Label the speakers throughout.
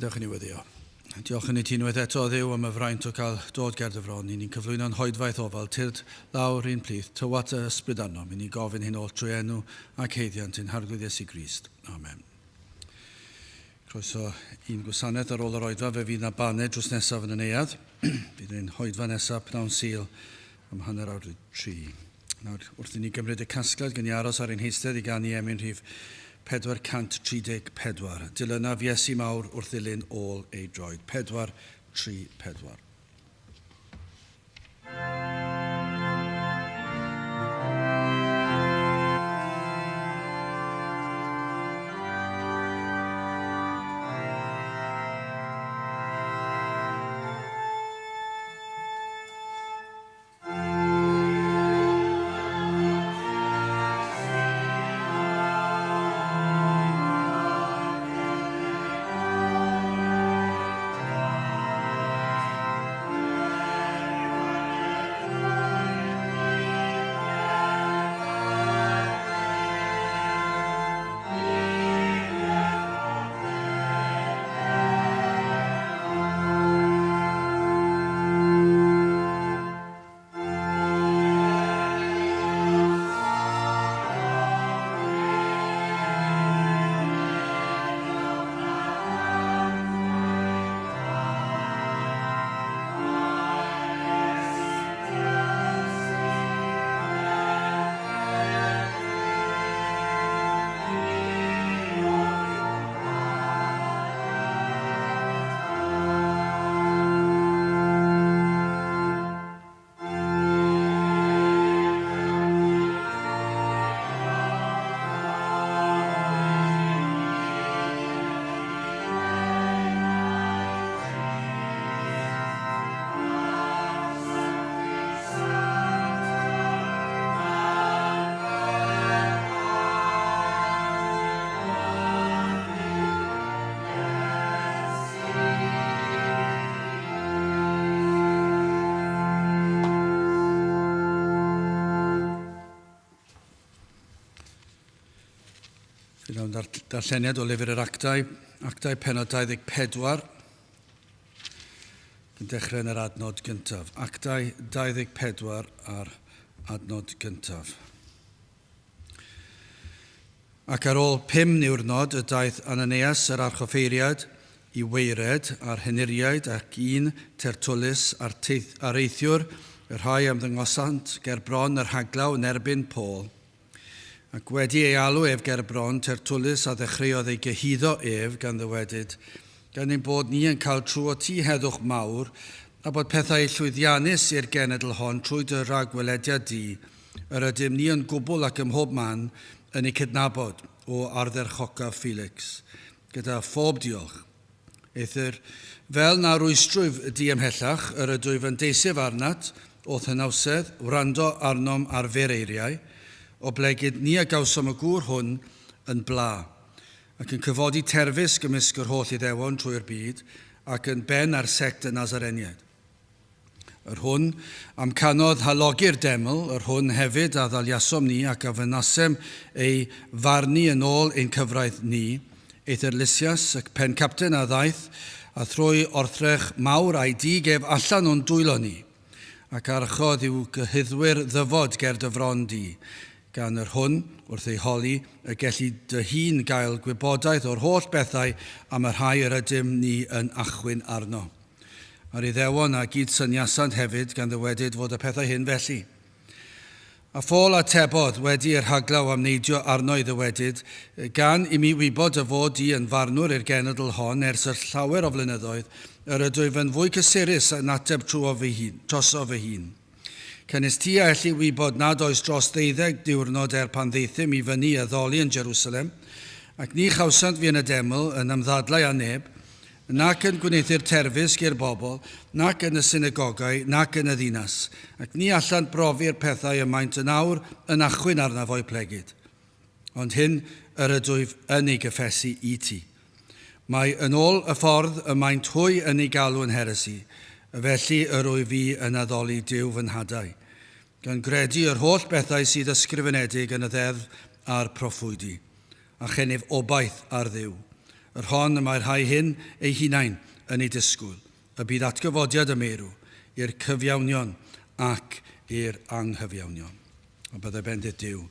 Speaker 1: Gadewch i ni weddio. Diolch yn i ti unwaith eto, Dduw, am y fraint o cael dod ger dy fron. I ni'n cyflwyno'n hoedfaeth ofal, tyrd lawr i'n plith, tywat y ysbryd arnom. I ni gofyn hyn oll trwy enw ac haeddiant ein Harglwydd Iesu Grist. Amen. Croeso i'n gwasanaeth ar ôl yr oedfa. Fe fydd na baned drws nesaf yn y neuadd. Bydd ein hoedfa nesaf pnawn Sul am 3:30. Nawr, wrth i ni gymryd y casgliad, gen i aros ar ein heistedd i ganu emyn rhif 434. Dilynaf Iesu mawr wrth ddilyn ôl ei droed. 434. Fydd o'n darlleniad o lyfr yr Actau, Actau penod 24, yn dechrau yn yr adnod gyntaf. Actau 24 a'r adnod gyntaf. Ac ar ôl 5 niwrnod y daeth Ananias yr archoffeiriad i waered a'r henuriaid ac un Tertullus a'r areithiwr, y rhai a ymddangosant ger bron y rhaglaw yn erbyn Paul. Ac wedi ei alw ef ger bron, Tertullus a ddechreuodd ei gyhuddo ef, gan ddywedyd, Gan ein bod ni yn cael trwy ti heddwch mawr, a bod pethau llwyddiannus i'r genedl hon trwy dy ragwelediad di, yr ydym ni yn gwbl ac ymhob man yn ei cydnabod, o ardderchocaf Felix, gyda phob diolch. Eithr, fel na rwystrwyf di ymhellach, yr ydwyf yn deisyf arnat, o'th hynawsedd, wrando arnom ar fyr eiriau, oblegid ni a gawsom y gŵr hwn yn bla, ac yn cyfodi terfysg ymysg yr holl Iddewon trwy'r byd, ac yn ben ar sect y Nazareniaid. Yr hwn amcanodd halogi'r deml, yr hwn hefyd a ddaliasom ni ac a fynasem ei farnu yn ôl ein cyfraith ni, eithr Lysias, y pen-capten a ddaeth, a thrwy orthrech mawr a'i dug ef allan o'n dwylo ni, ac archodd i'w gyhuddwyr ddyfod ger dy fron di, gan yr hwn, wrth ei holi, y gelli dy hun gael gwybodaeth o'r holl bethau am y rhai yr ydym ni yn achwyn arno. A'r Iddewon a gyd-syniasant hefyd, gan ddywedyd fod y pethau hyn felly. A Phaul atebodd, wedi i'r rhaglaw amneidio arno i ddywedyd, Gan i mi wybod dy fod di yn farnwr i'r genedl hon ers yr llawer o flynyddoedd, yr ydwyf yn fwy cysurus yn ateb trwof fy hun, trosof fy hun. Canys ti a elli wybod nad oes dros ddeuddeg diwrnod er pan ddaethum i fyny i addoli yn Jerusalem, ac ni chawsant fi yn y deml yn ymddadlau â neb, nac yn gwneuthur terfysg i'r bobl, nac yn y synagogau, nac yn y ddinas, ac ni allant brofi'r pethau y maent yn awr yn achwyn arnaf o'u plegid. Ond hyn yr ydwyf yn ei gyffesu i ti. Mae yn ôl y ffordd y maent hwy yn ei galw yn heresi, felly yr wyf fi yn addoli Duw fy nhadau, gan gredu yr holl bethau sydd ysgrifenedig yn y ddeddf a'r proffwydi, a chennyf obaith ar Dduw. Yr hon y mae'r rhai hyn eu hunain yn ei disgwyl, y bydd atgyfodiad y meirw i'r cyfiawnion ac i'r anghyfiawnion. A byddai bendith Duw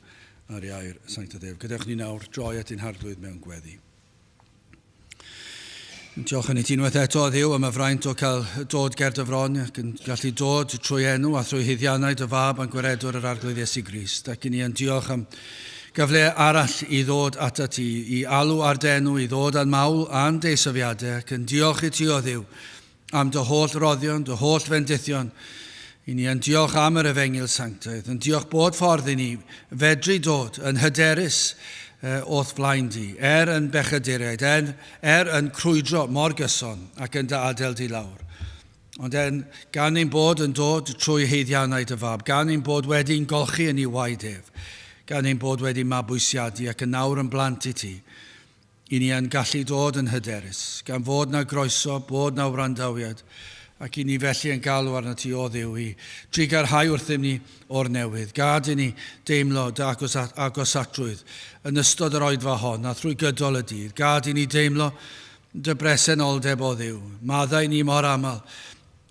Speaker 1: ar ei air sanctaidd ef. Gadewch ni nawr droi at ein harglwydd mewn gweddi. Diolch yn i ti unwaith eto, Dduw, am y fraint o cael dod ger dy fron ac yn gallu dod trwy enw a thrwy haeddiannau dy fab a'n gwaredwr yr Arglwydd Iesu Grist. Ac i ni yn diolch am gyfle arall i ddod atat ti, i alw ar dy enw, i ddod â'n mawl a'n deisyfiadau, ac yn diolch i ti, o Dduw, am dy holl roddion, dy holl fendithion. I ni yn diolch am yr Efengyl Sanctaidd, yn diolch bod ffordd i ni fedru dod yn hyderus o'th flaen di, er yn bechaduriaid, er, er yn crwydro mor gyson ac yn dy adael di lawr. Ond en, gan ein bod yn dod trwy haeddiannau dy fab, gan ein bod wedi'n golchi yn ei waed ef, gan ein bod wedi mabwysiadu ac yn nawr yn blant i ti, I ni yn gallu dod yn hyderus, gan fod 'na groeso, bod 'na wrandawiad, ac i ni felly yn galw arnat ti, O Dduw, i drugarhau wrthym ni o'r newydd. Gad i ni deimlo dy agosatrwydd yn ystod yr oedfa hon a thrwy gydol y dydd. Gad i ni deimlo dy bresenoldeb, O Dduw. Maddau ni mor aml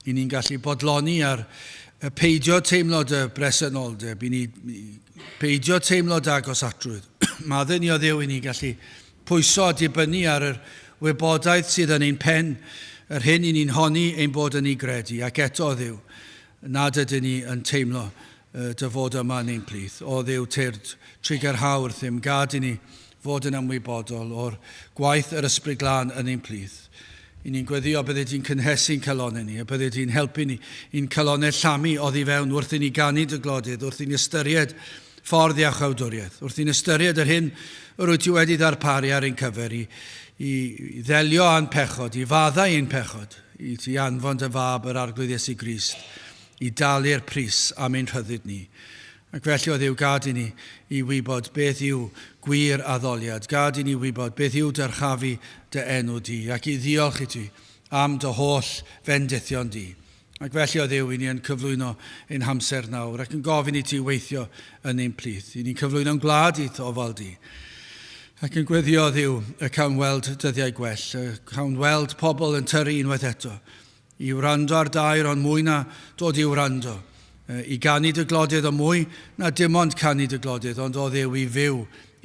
Speaker 1: i ni'n gallu bodloni ar peidio teimlo dy bresenoldeb, i ni peidio teimlo dy agosatrwydd. Maddau ni o Dduw i ni'n gallu pwyso a dibynnu ar yr wybodaeth sydd yn ein pen, yr hyn i ni'n honni ein bod yn ei gredu, ac eto, o Dduw, nad ydyn ni yn teimlo dy fod yma yn ein plith. O Dduw, tyrd, trugarhau wrthym, gad i ni fod yn ymwybodol o'r gwaith yr Ysbryd Glân yn ein plith. I ni'n gweddio bydde di'n cynhesu'n calonnau ni, a bydde di'n helpu ni i'n calonnau llamu oddi fewn wrth i ni ganu dy glodydd, wrth i ni ystyried ffordd iachawdwriaeth, wrth i ni ystyried yr hyn yr wyt ti wedi ddarparu ar ein cyfer i, i, i ddelio â'n pechod, i faddau ein pechod, i ti anfon dy fab yr Arglwydd Iesu Grist i dalu'r pris am ein rhyddid ni. Ac felly, o Dduw, gad i ni i wybod beth yw gwir addoliad. Gad i ni wybod beth yw dyrchafu dy enw di, ac i ddiolch i ti am dy holl fendithion di. Ac felly, o Dduw, i ni yn cyflwyno ein hamser nawr, ac yn gofyn i ti weithio yn ein plith. I ni'n cyflwyno'n gwlad i'th ofal di. Ac yn gweddio, o Dduw, y cawn weld dyddiau gwell, y cawn weld pobl yn tyrru unwaith eto, I wrando ar dair ond mwy na dod i wrando. I ganu dy glodydd ond mwy na dim ond canu dy glodydd, ond o Dduw i fyw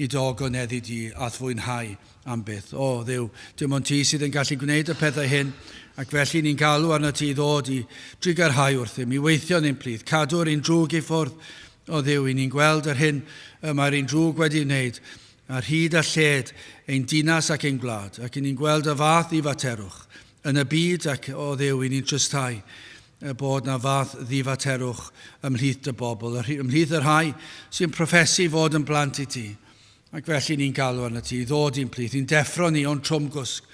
Speaker 1: i dy ogoneddu di a'th fwynhau am byth. O Dduw, dim ond ti sydd yn gallu gwneud y pethau hyn, ac felly ni'n galw arnat ti i ddod i drugarhau wrthym, i weithio yn ein plith, cadw'r un drwg i ffwrdd, o Dduw, i ni'n gweld yr hyn y mae'r un drwg wedi wneud, ar hyd a lled ein dinas ac ein gwlad, ac i ni'n gweld y fath ddifaterwch yn y byd ac, o Dduw, i ni'n tristau bod na fath ddifaterwch ymhlith dy bobl, ymhlith y rhai sy'n proffesu fod yn blant i ti. Ac felly ni'n galw arnat ti i ddod i'n plith, i'n deffro ni o'n trwmgwsg.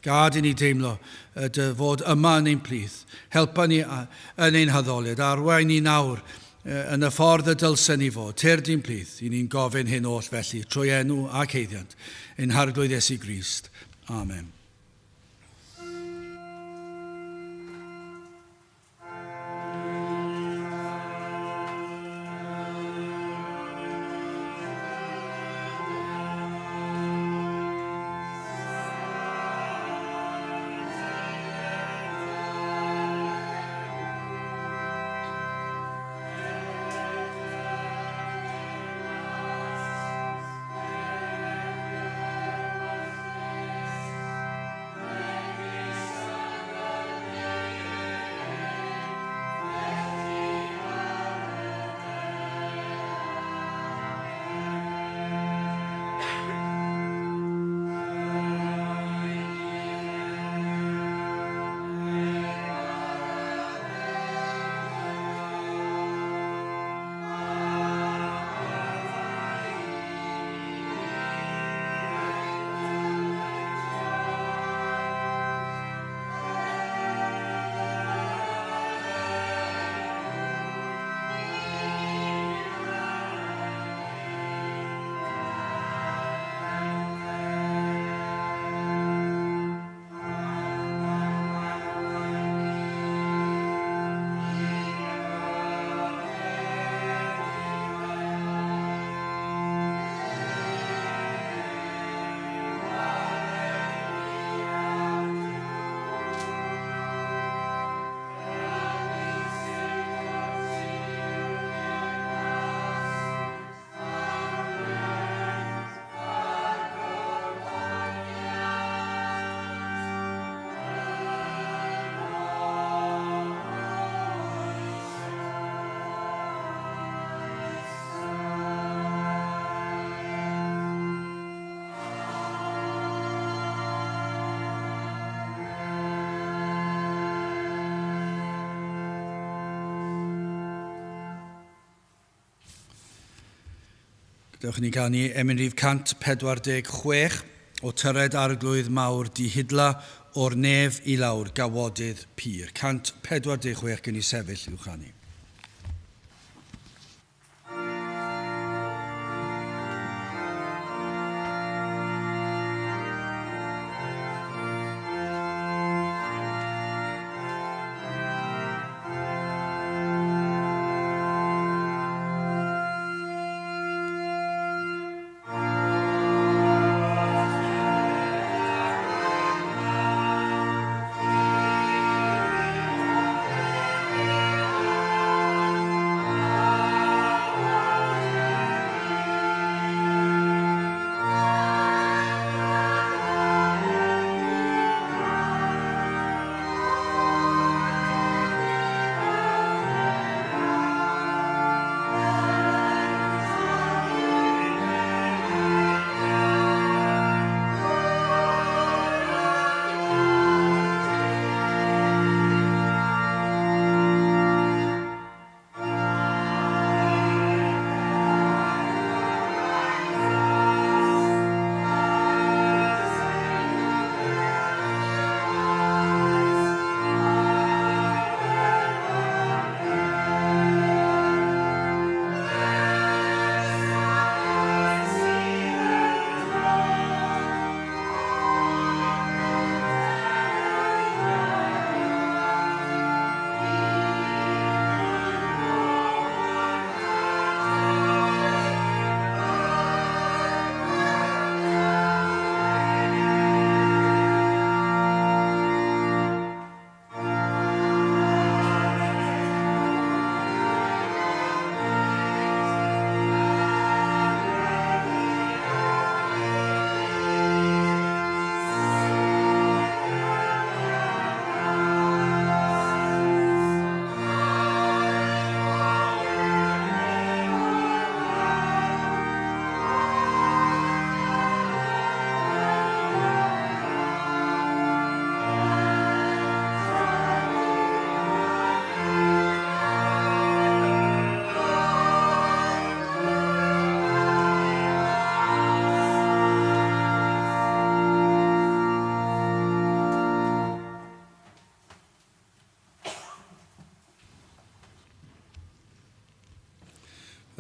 Speaker 1: Gad i ni deimlo dy fod yma yn ein plith. Helpa ni yn ein haddoliad, arwain ni nawr yn y ffordd y dylsen ni fod. Tyrd i'n plith, i ni'n gofyn hyn oll felly, trwy enw ac haeddiant ein Harglwydd Iesu Grist. Amen. Dewch i ni ganu emyn rhif 146 o Tyred Arglwydd Mawr Dihidla o'r nef i lawr gawodydd pur. 146 gen i sefyll i'w chanu.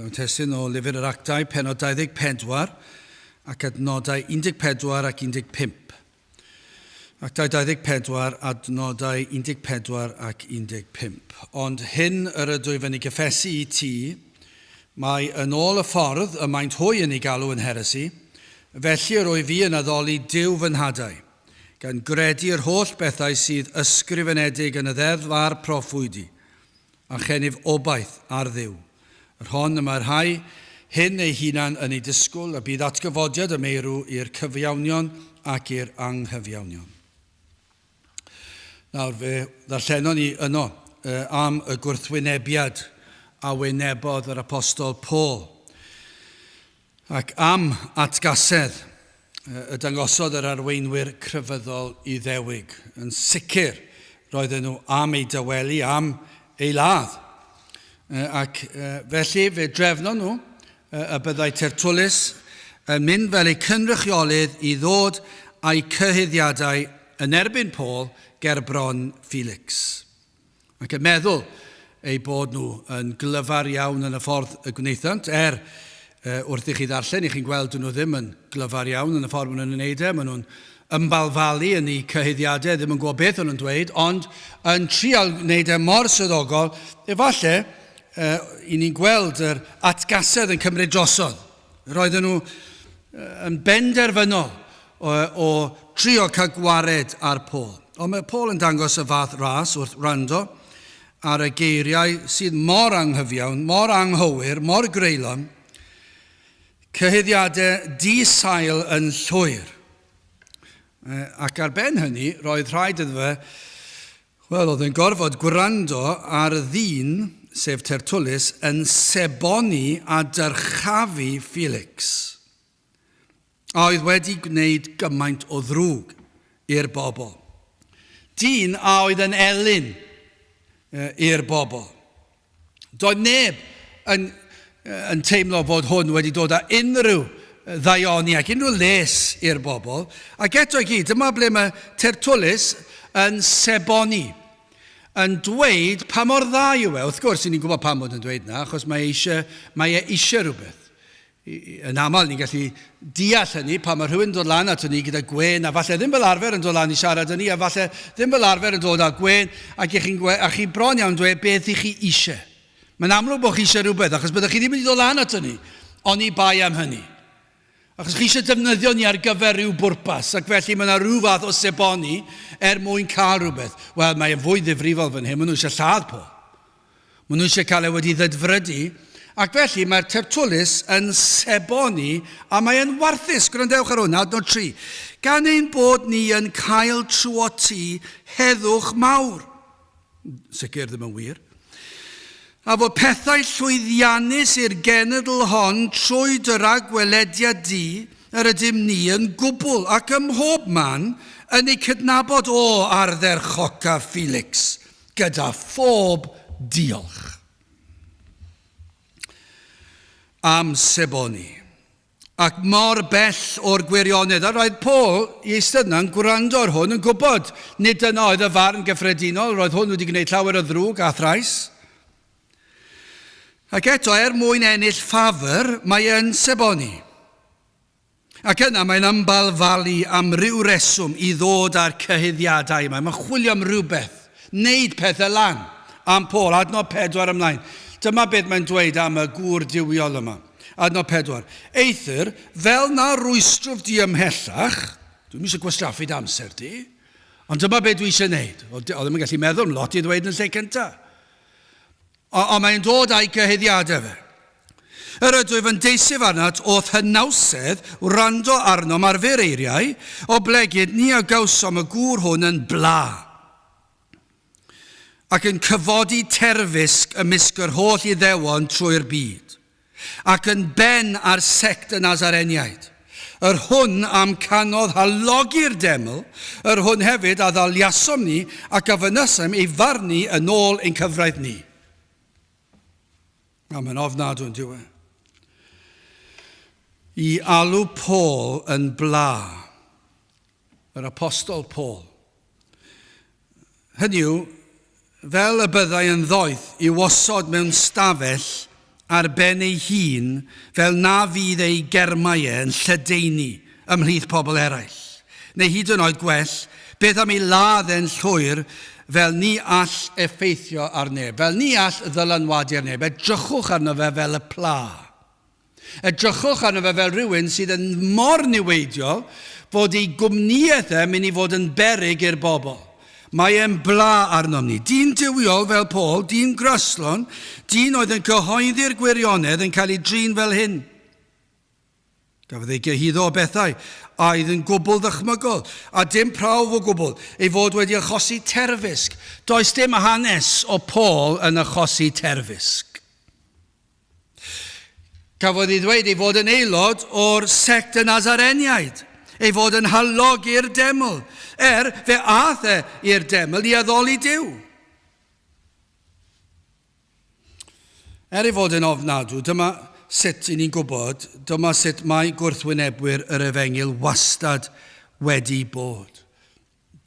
Speaker 1: Mewn testun o Lyfr yr Actau, penod 24 ac adnodau 14 ac 15. Actau 24, adnodau 14 ac 15. Ond hyn yr ydwyf yn ei gyffesu i ti, mae yn ôl y ffordd y maent hwy yn ei galw yn heresi, felly yr wyf fi yn addoli Duw fy nhadau, gan gredu yr holl bethau sydd ysgrifenedig yn y ddeddf a'r proffwydi, a chennyf obaith ar Dduw, yr hon y mae'r rhai hyn eu hunain yn ei disgwyl, y bydd atgyfodiad y meirw i'r cyfiawnion ac i'r anghyfiawnion. Nawr, fe ddarllenon ni yno am y gwrthwynebiad a wynebodd yr apostol Paul, ac am atgasedd y dangosodd yr arweinwyr crefyddol Iddewig. Yn sicr, roedden nhw am ei dawelu, am ei ladd. Ac felly fe drefnon nhw y byddai Tertullus yn mynd fel eu cynrychiolydd i ddod â'u cyhuddiadau yn erbyn Paul ger bron Felix. Ac yn meddwl eu bod nhw yn glyfar iawn yn y ffordd y gwnaethant, er wrth i chi ddarllen, i chi'n gweld dyn nhw ddim yn glyfar iawn yn y ffordd maen nhw'n wneud e, maen nhw'n ymbalfalu yn eu cyhuddiadau, ddim yn gwybod beth o'n nhw'n dweud, ond yn trial wneud e mor swyddogol, efallai i ni'n gweld yr atgasedd yn cymryd drosodd. Roedden nhw yn benderfynol o, o trio cael gwared ar Paul. Ond mae Paul yn dangos y fath ras wrth wrando ar y geiriau sydd mor anghyfiawn, mor anghywir, mor greulon, cyhuddiadau di-sail yn llwyr. Ac ar ben hynny, roedd rhaid iddo fe Wel, oedd e'n gorfod gwrando ar ddyn, sef Tertullus, yn seboni a dyrchafu Felix, a oedd wedi gwneud gymaint o ddrwg i'r bobl. Dyn a oedd yn elyn i'r bobl. Doedd neb yn yn teimlo bod hwn wedi dod â unrhyw ddaioni ac unrhyw les i'r bobl. Ac eto i gyd, dyma ble mae Tertullus yn seboni, yn dweud pa mor dda yw e. Wrth gwrs, ni'n gwybod pam bod yn dweud na, achos mae e eisiau, mae e eisiau rhywbeth. Yn aml, ni'n gallu deall hynny pan mae rhywun yn dod lan ato ni gyda gwên, a falle ddim fel arfer yn dod lan i siarad â ni, a falle ddim fel arfer yn dod â gwên, ac i chi'n a chi bron iawn dweud beth i chi eisiau. Mae'n amlwg bod chi eisiau rhywbeth, achos byddwch chi ddim wedi dod lan ato ni, oni bai am hynny. Achos chi eisiau defnyddio ni ar gyfer rhyw bwrpas, ac felly mae yna rhyw fath o seboni er mwyn cael rhywbeth. Wel, mae'n fwy ddifrifol fan hyn, maen nhw eisiau lladd Paul. Maen nhw eisiau cael e wedi ddedfrydu, ac felly mae'r Tertullus yn seboni a mae e'n warthus. Gwrandewch ar hwn, adnod 3. Gan ein bod ni yn cael trwo ti heddwch mawr. Sicr ddim yn wir. A fod pethau llwyddiannus i'r genedl hon trwy dy ragwelediad di, yr ydym ni yn gwbl ac ym mhob man yn ei cydnabod o ardderchoca Felix. Gyda phob diolch. Am seboni. Ac mor bell o'r gwirionedd. A roedd Paul i eistedd yna'n gwrando ar hwn yn gwybod nid dyna oedd y farn gyffredinol, roedd hwn wedi gwneud llawer o ddrwg a thrais. Ac eto, er mwyn ennill ffafr, mae e'n seboni. Ac yna mae'n ymbalfalu am ryw reswm i ddod â'r cyhuddiadau yma. Mae'n chwilio am rywbeth, wneud pethau lan am Paul, adnod 4 ymlaen. Dyma beth mae'n dweud am y gŵr duwiol yma. Adnod 4. Eithr, fel na rwystrwf di ymhellach, dwi'm eisiau gwastraffu dy amser di, ond dyma beth dwi eisiau wneud. Oedd ddim yn gallu meddwl am lot i ddweud yn lle cyntaf. Ond mae'n dod â'i gyhuddiadau fe. Yr ydwyf yn deisyf arnat o'th hynawsedd wrando arnom ar fyr eiriau, oblegid ni a gawsom y gŵr hwn yn bla, ac yn cyfodi terfysg ymysg yr holl Iddewon trwy'r byd, ac yn ben ar sect y Nazareniaid, yr hwn amcanodd halogi'r deml, yr hwn hefyd a ddaliasom ni ac a fynasem ei farnu yn ôl ein cyfraith ni. A mae'n ofnadwy yn dyw e. I alw Paul yn bla, yr apostol Paul. Hynny yw, fel y byddai yn ddoeth i'w osod mewn stafell ar ben ei hun fel na fydd ei germau e yn lledaenu ymhlith pobl eraill. Neu hyd yn oed gwell, beth am ei ladd e'n llwyr fel ni all effeithio ar neb, fel ni all ddylanwadu ar neb. Edrychwch arno fe fel y pla. Edrychwch arno fe fel rhywun sydd yn mor niweidiol fod ei gwmnïaeth e'n mynd i fod yn beryg i'r bobl. Mae e'n bla arnom ni. Dyn duwiol fel Paul, dyn graslon, dyn oedd yn cyhoeddi'r gwirionedd yn cael ei drin fel hyn. Cafodd ei gyhuddo o bethau a oedd yn gwbl ddychmygol, a dim prawf o gwbl, ei fod wedi achosi terfysg. Does dim hanes o Paul yn achosi terfysg. Cafodd ei ddweud ei fod yn aelod o'r sect y Nazareniaid, ei fod yn halogi'r deml, er fe aeth e i'r deml i addoli Duw. Er ei fod yn ofnadw, dyma sut i ni'n gwybod, dyma sut mae gwrthwynebwyr yr efengyl wastad wedi bod.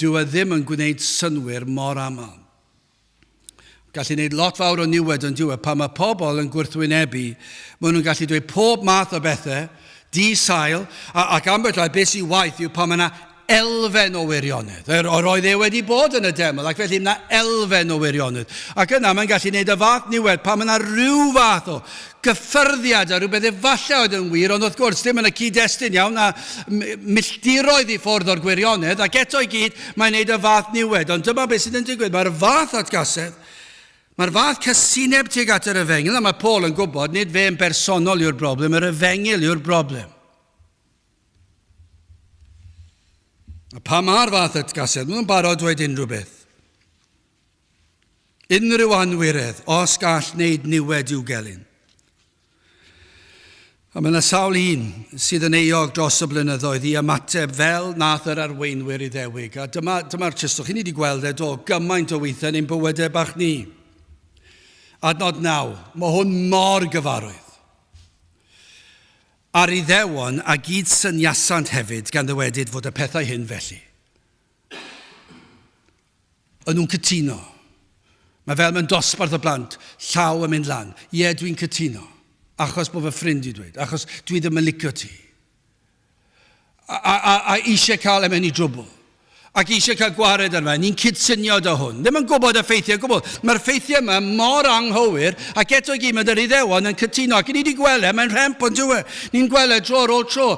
Speaker 1: Dyw e ddim yn gwneud synnwyr mor aml. Gallu gwneud lot fawr o niwed yn dyw e. Pan mae pobl yn gwrthwynebu, maen nhw'n gallu dweud pob math o bethau, di-sail, ac ambell waith beth sy'n waeth yw pan mae yna elfen o wirionedd. Yr oedd e wedi bod yn y deml, ac felly mae yna elfen o wirionedd. Ac yna mae'n gallu gwneud y fath niwed pan mae yna rhyw fath o gyffyrddiad a rhywbeth efallai oedd yn wir, ond wrth gwrs dim yn y cyd-destun iawn a milltiroedd i ffwrdd o'r gwirionedd, ac eto i gyd mae'n gwneud y fath niwed. Ond dyma beth sydd yn digwydd, mae'r fath atgasedd, mae'r fath casineb tuag at yr efengyl, a mae Paul yn gwybod, nid fe yn bersonol yw'r broblem, yr efengyl yw'r broblem. A pa mae'r fath atgasedd, maen nhw'n barod dweud unrhyw beth. Unrhyw anwiredd, os gall wneud niwed i'w gelyn. A mae yna sawl un sydd yn euog dros y blynyddoedd i ymateb fel nath yr arweinwyr Iddewig. A dyma'r dyma tristwch. Chi ni wedi gweld e do, gymaint o weithiau yn ein bywydau bach ni. Adnod 9. Mae hwn mor gyfarwydd. A'r Iddewon a gyd syniasant hefyd gan ddywedyd fod y pethau hyn felly. Yn nhw'n cytuno. Mae fel mewn dosbarth o blant, llaw yn mynd lan. Ie, dwi'n cytuno. Achos bod fy ffrind i dweud. Achos dwi ddim yn licio ti. A, a, a, a eisiau cael e mewn i drwbl. Ac eisiau cael gwared arno fe. Ni'n cydsynio da hwn. Ddim yn gwybod y ffeithiau gwbl. Mae'r ffeithiau yma mor anghywir, ac eto i gyd mae yr Iddewon yn cytuno. Ac ni wedi gweld e, mae'n rhemp ond dyw e. Ni'n gweld e dro ar ôl tro.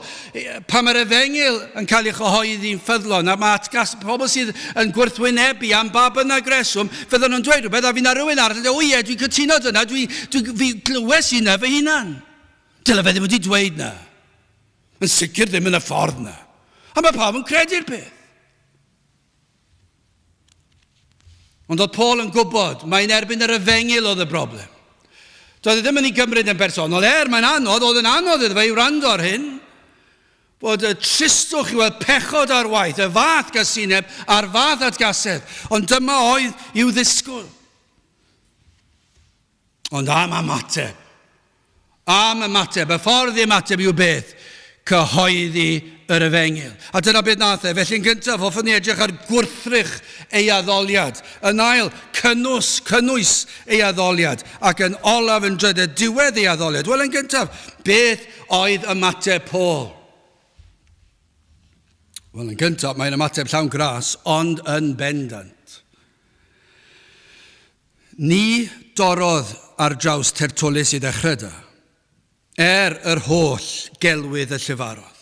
Speaker 1: Pan mae'r efengyl yn cael ei chyhoeddi'n ffyddlon, a mae atgas, pobl sydd yn gwrthwynebu am ba bynnag reswm, fydden nhw'n dweud rhywbeth, a fi na rhywun arall yn dweud, o ie, dwi'n cytuno dyna, dwi, dwi, fi glywes i na fy hunan. Dyle fe ddim wedi dweud na. Yn sicr ddim yn y ffordd na. A mae pawb yn credu'r peth. Ond oedd Paul yn gwybod, mae'n erbyn yr efengyl oedd y broblem. Doedd e ddim yn ei gymryd yn bersonol, er mae'n anodd, oedd yn anodd iddo fe i wrando ar hyn, bod y tristwch i weld pechod ar waith, y fath gasineb a'r fath atgasedd, ond dyma oedd i'w ddisgwyl. Ond am ymateb. Am ymateb. Y ffordd i ymateb yw beth? Cyhoeddi yr efengyl. A dyna beth nath e. Felly yn gyntaf, hoffwn ni edrych ar gwrthrych ei addoliad. Yn ail, cynnwys, cynnwys ei addoliad. Ac yn olaf yn drydydd, diwedd ei addoliad. Wel, yn gyntaf, beth oedd ymateb Paul? Wel, yn gyntaf, mae'n ymateb llawn gras, ond yn bendant. Ni dorrodd ar draws Tertulus i ddechrau da, er yr holl gelwydd y llefarodd.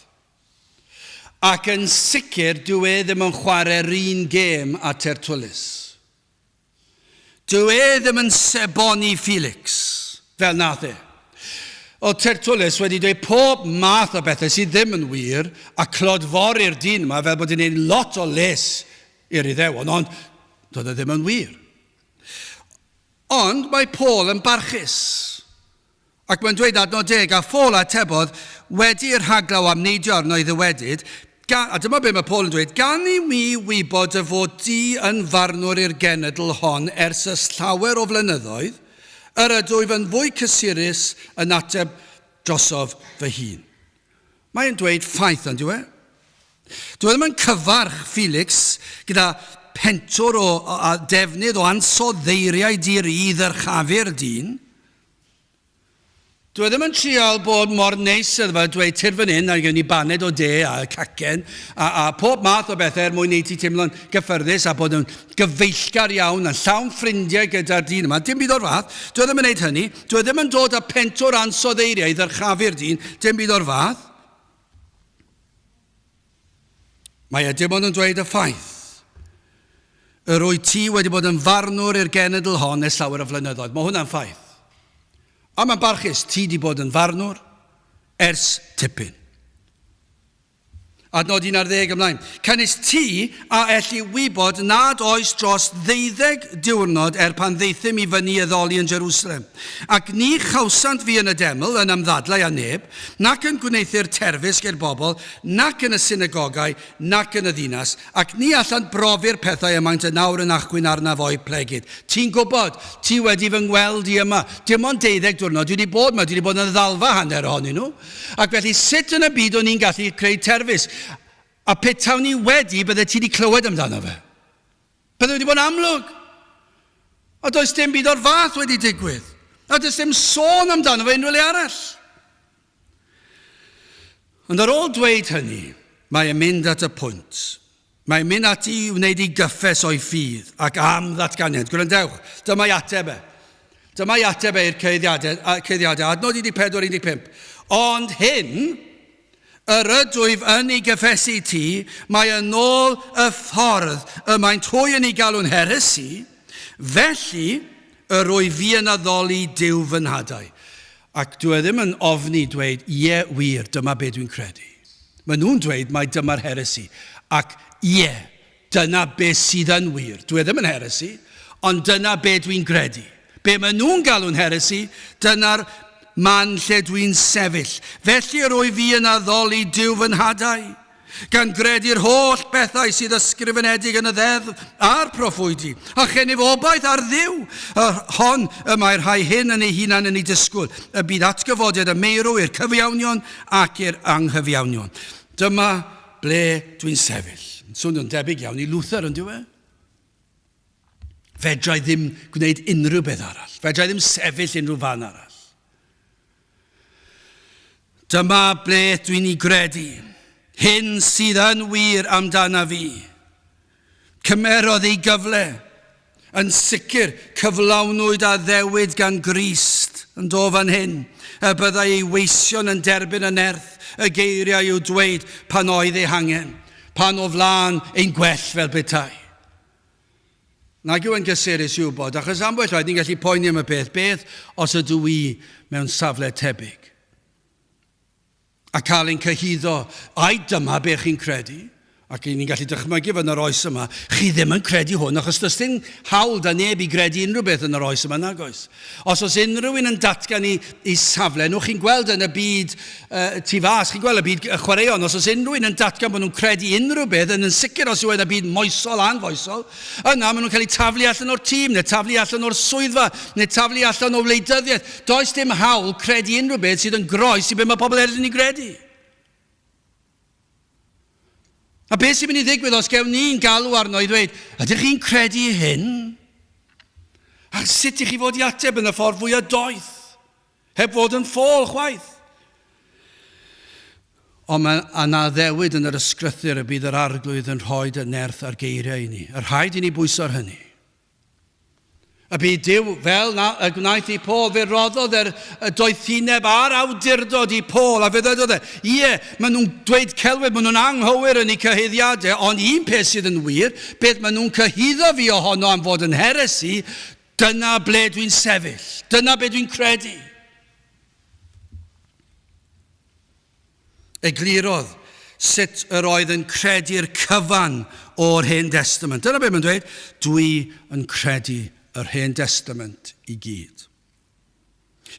Speaker 1: Ac yn sicr dyw e ddim yn chwarae'r un gêm â Tertulus. Dyw e ddim yn seboni Felix, fel nath e. Oedd Tertulus wedi dweud pob math o bethau sydd ddim yn wir a clodfori'r dyn yma fel bod e'n gwneud lot o les i'r Iddewon, ond doedd e ddim yn wir. Ond mae Paul yn barchus. Ac mae'n dweud adnod deg, a Phaul atebodd, wedi i'r rhaglaw amneidio arno i ddywedyd, gan, a dyma be mae Paul yn dweud, gan i mi wybod dy fod di yn farnwr i'r genedl hon ers ys llawer o flynyddoedd, yr ydwyf yn fwy cysurus yn ateb drosof fy hun. Mae'n dweud ffaith, ond yw e? Dyw e ddim yn cyfarch Felix gyda pentwr o, a defnydd o ansoddeiriau di-ri i ddyrchafu'r dyn. Dyw e ddim yn trial bod mor neis iddo fe dweud tyr fan hyn a gewn ni baned o de a cacen a, a pob math o bethau er mwyn neud ti teimlo'n gyffyrddus a bod yn gyfeillgar iawn a llawn ffrindiau gyda'r dyn yma. Dim byd o'r fath. Dyw e ddim yn neud hynny. Dyw e ddim yn dod â pentwr ansoddeiriau i ddyrchafu'r dyn. Dim byd o'r fath. Mae e dim ond yn dweud y ffaith. Yr wyt ti wedi bod yn farnwr i'r genedl hon ers llawer o flynyddoedd. Mae hwnna'n ffaith. A mae'n barchus, ti wedi bod yn farnwr ers tipyn. Adnod 11 ymlaen. Canys ti a elli wybod nad oes dros ddeuddeg diwrnod er pan ddaethum i fyny i addoli yn Jerusalem. Ac ni chawsant fi yn y deml yn ymddadlau â neb, nac yn gwneuthur terfysg i'r bobl, nac yn y synagogau, nac yn y ddinas, ac ni allant brofi'r pethau y maent yn awr yn achwyn arnaf o'u plegid. Ti'n gwybod, ti wedi fy ngweld i yma. Dim ond deuddeg diwrnod dwi wedi bod yma, dwi wedi bod yn y ddalfa hanner ohonyn nhw. Ac felly sut yn y byd o'n i'n gallu creu terfysg? A petawn i wedi, bydde ti wedi clywed amdano fe. Bydde wedi bod yn amlwg. A does dim byd o'r fath wedi digwydd. A does dim sôn amdano fe unrhyw le arall. Ond ar ôl dweud hynny, mae e'n mynd at y pwynt. Mae'n mynd ati i wneud ei gyffes o'i ffydd ac am ddatganiad. Gwrandewch, dyma'i ateb e. Dyma'i ateb e i'r cyhuddiadau, cyhuddiadau. Adnod 14, 15. Ond hyn, Yr ydwyf yn ei gyffesu i ti, mae yn ôl y ffordd y maent hwy yn ei galw'n heresi, felly yr wyf fi yn addoli Duw fy nhadau. Ac dw e ddim yn ofni dweud, ie, wir, dyma be dwi'n credu. Maen nhw'n dweud mai dyma'r heresi, ac ie, dyna be sydd yn wir. Dw e ddim yn heresi, ond dyna be dwi'n gredu. Be maen nhw'n galw'n heresi, dyna'r man lle dwi'n sefyll. Felly yr wyf fi yn addoli Duw fy nhadau. Gan gredu'r holl bethau sydd ysgrifenedig yn y ddeddf a'r proffwydi, a chennyf obaith ar Dduw, yr hon y mae'r rhai hyn yn ei hunan yn ei disgwyl, y bydd atgyfodiad y meirw i'r cyfiawnion ac i'r anghyfiawnion. Dyma ble dwi'n sefyll. Swnio'n debyg iawn i Luther, yn dyw e? Fedra i ddim gwneud unrhyw beth arall. Fedra i ddim sefyll unrhyw fan arall. Dyma ble dwi'n ei gredu. Hyn sydd yn wir amdana fi. Cymerodd ei gyfle. Yn sicr, cyflawnwyd addewid gan Grist yn do fan hyn, y byddai ei weision yn derbyn y nerth y geiriau i'w dweud pan oedd eu hangen, pan o flaen ein gwell fel petai. Nag yw e'n gysurus i wybod, achos ambell waith ni'n gallu poeni am y peth, beth os ydw i mewn safle tebyg? A cael ein cyhuddo, ai dyma be chi'n credu? Ac ni'n gallu dychmygu fod yn yr oes yma, chi ddim yn credu hwn, achos does dim hawl da neb i gredu unrhyw beth yn yr oes yma, nag oes? Os oes unrhyw un yn datgan i, i safle nhw, chi'n gweld yn y byd tu fas, chi'n gweld y byd chwaraeon, os oes unrhyw un yn datgan bod nhw'n credu unrhyw beth, yn yn sicr os yw yn y byd moesol anfoesol, yna maen nhw'n cael eu taflu allan o'r tîm, neu taflu allan o'r swyddfa, neu taflu allan o wleidyddiaeth. Does dim hawl credu unrhyw beth sydd yn groes i beth mae pobl eraill yn ei gredu. A beth sy'n mynd i ddigwydd os gewn ni'n galw arno i ddweud, ydych chi'n credu hyn? A sut i chi fod i ateb yn y ffordd fwyaf doeth? Heb fod yn ffôl chwaith. Ond mae yna addewid yn yr ysgrythur y bydd yr arglwydd yn rhoi y nerth a'r geiriau i ni. Y rhaid i ni bwyso ar hynny. Y bydd Duw, fel na y gwnaeth i Paul, fe roddodd yr y doethineb a'r awdurdod i Paul, a fe ddywedodd e, ie, maen nhw'n dweud celwydd, maen nhw'n anghywir yn eu cyhuddiadau, ond un peth sydd yn wir, beth maen nhw'n cyhuddo fi ohono am fod yn heresi, Dyna ble dwi'n sefyll. Dyna be dwi'n credu. Eglurodd sut yr oedd yn credu'r cyfan o'r Hen Destament. Dyna be mae'n dweud. Dwi yn credu yr Hen Destament i gyd.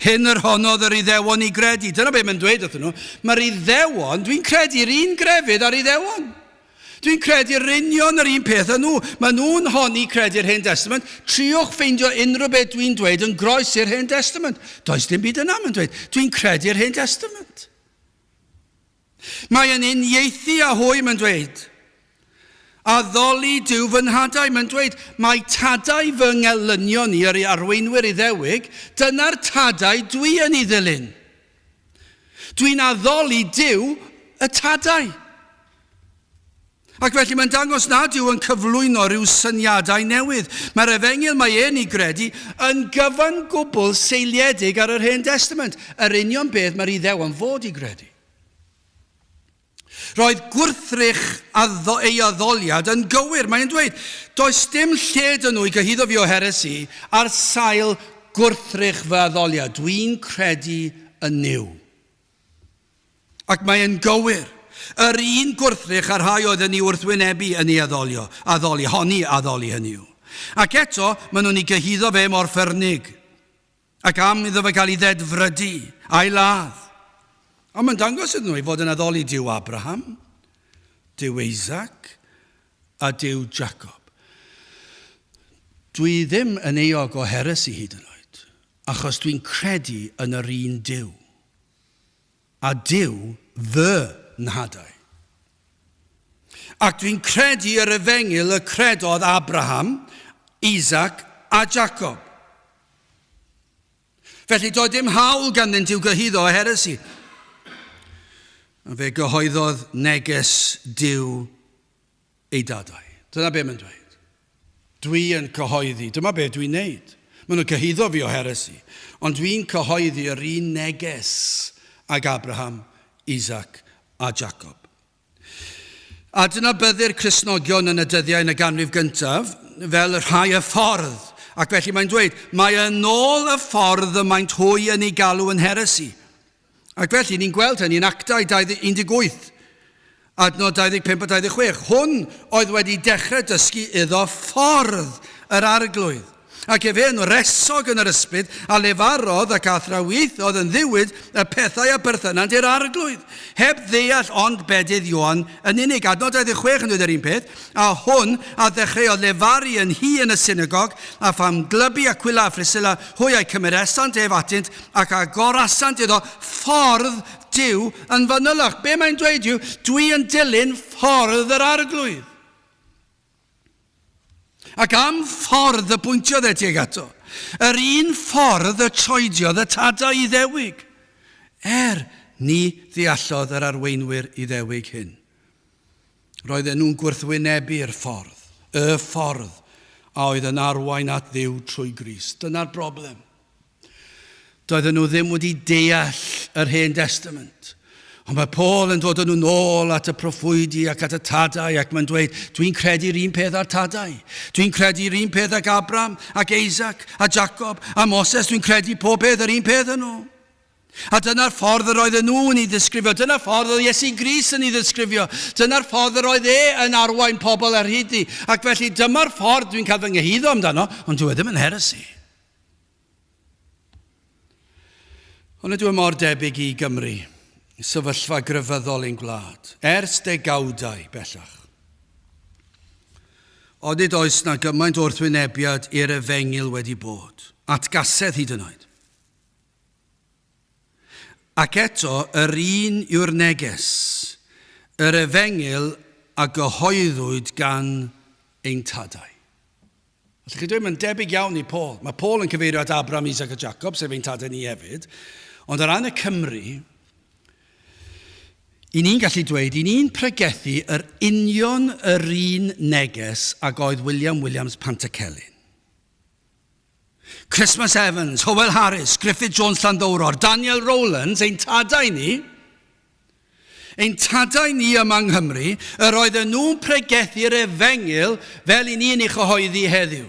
Speaker 1: Hyn yr honnodd yr Iddewon i gredu. Dyna beth mae'n dweud wrthyn nhw. Mae'r Iddewon, dwi'n credu'r un grefydd a'r Iddewon. Dwi'n credu'r union yr un peth â nhw. Mae nhw'n honni credu'r Hen Testament. Triwch ffeindio unrhyw beth dwi'n dweud yn groes i'r Hen Testament. Does dim byd yna, mae'n dweud. Dwi'n credu'r Hen Testament. Mae yn uniaethu â hwy, mae'n dweud. Addoli Duw fy nhadau, mae'n dweud, mae tadau fy ngelynion i, yr arweinwyr Iddewig, dyna'r tadau dwi yn ei ddilyn. Dwi'n addoli Duw y tadau. Ac felly mae'n dangos nad yw yn cyflwyno rhyw syniadau newydd. Mae'r efengyl mae e'n ei gredu yn gyfan gwbl seiliedig ar yr Hen Destament, yr union beth mae'r Iddewon fod i gredu. Roedd gwrthrych addo, ei addoliad yn gywir. Mae'n dweud, does dim lle dyn nhw i gyhuddo fi o heresi ar sail gwrthrych fy addoliad. Dwi'n credu yn Nuw. Ac mae e'n gywir. Yr un gwrthrych â'r rhai oedd yn ei wrthwynebu yn ei addolio, addoli, honni addoli hynny yw. Ac eto, maen nhw'n ei gyhuddo fe mor ffyrnig. Ac am iddo fe gael ei ddedfrydu a'i ladd. Ond mae'n dangos iddyn nhw ei fod yn addoli Duw Abraham, Duw Isaac a Duw Jacob. Dwi ddim yn euog o heresi hyd yn oed, achos dwi'n credu yn yr un Duw. A Duw fy nhadau. Ac dwi'n credu yr efengyl y credodd Abraham, Isaac a Jacob. Felly doedd dim hawl ganddynt i'w gyhuddo o heresi. A fe gyhoeddodd neges Duw ei dadau. Dyna be mae'n dweud. Dwi yn cyhoeddi, dyma be dwi'n neud. Maen nhw'n cyhuddo fi o heresi, ond dwi'n cyhoeddi yr un neges ag Abraham, Isaac a Jacob. A dyna byddu'r Cristnogion yn y dyddiau yn y ganrif gyntaf fel y rhai y ffordd. Ac felly mae'n dweud, mae yn ôl y ffordd y maent hwy yn ei galw yn heresi. Ac felly ni'n gweld hynny yn Actau 18, adnod 25 a 26. Hwn oedd wedi dechrau dysgu iddo ffordd yr arglwydd. Ac efe yn wresog yn yr ysbryd, a lefarodd ac a athrawiaethodd yn ddiwyd y pethau a berthynant i'r Arglwydd, heb ddeall ond bedydd Ioan yn unig. Adnod 26 yn dweud yr un peth, a hwn a ddechreuodd lefaru yn hi yn y synagog, a pham glybu Aquila a Phriscilla, hwy a'i cymeresant ef atynt, ac agorasant iddo ffordd Duw yn fanylach. Be mae'n dweud yw, dwi yn dilyn ffordd yr Arglwydd. Ac am ffordd y pwyntiodd e tuag ato, yr un ffordd y troediodd y tadau Iddewig, er ni ddeallodd yr arweinwyr Iddewig hyn. Roedden nhw'n gwrthwynebu'r ffordd, y ffordd a oedd yn arwain at Dduw trwy Grist. Dyna'r broblem. Doedden nhw ddim wedi deall yr Hen Destament. Ond mae Paul yn dod â nhw nôl at y proffwydi ac at y tadau ac mae'n dweud, dwi'n credu'r un peth â'r tadau. Dwi'n credu'r un peth ag Abraham ac Isaac a Jacob a Moses. Dwi'n credu pob peth yr un peth â nhw. A dyna'r ffordd yr oedden nhw yn ei ddisgrifio. Dyna'r ffordd oedd Iesu Grist yn ei ddisgrifio. Dyna'r ffordd yr oedd e yn arwain pobl ar hyd i. Ac felly dyma'r ffordd dwi'n cael fy nghyhuddo amdano, ond dyw e ddim yn heresi. Ond ydw e mor debyg i Gymru, sefyllfa grefyddol ein gwlad, ers degawdau bellach. Onid oes na gymaint o wrthwynebiad i'r efengyl wedi bod, atgasedd hyd yn oed. Ac eto, yr un yw'r neges, yr efengyl a gyhoeddwyd gan ein tadau. Allwch chi dweud, mae'n debyg iawn i Paul. Mae Paul yn cyfeirio at Abraham, Isaac a Jacob, sef ein tadau ni hefyd. Ond o ran y Cymry, i ni'n gallu dweud, i ni'n pregethu yr union yr un neges ag oedd William Williams Pantycelyn. Christmas Evans, Hywel Harris, Griffith Jones Llanddowror, Daniel Rowlands, ein tadau ni, Ein tadau ni yma yng Nghymru, yr oedden nhw'n pregethu'r efengyl fel i ni'n ei chyhoeddi heddiw.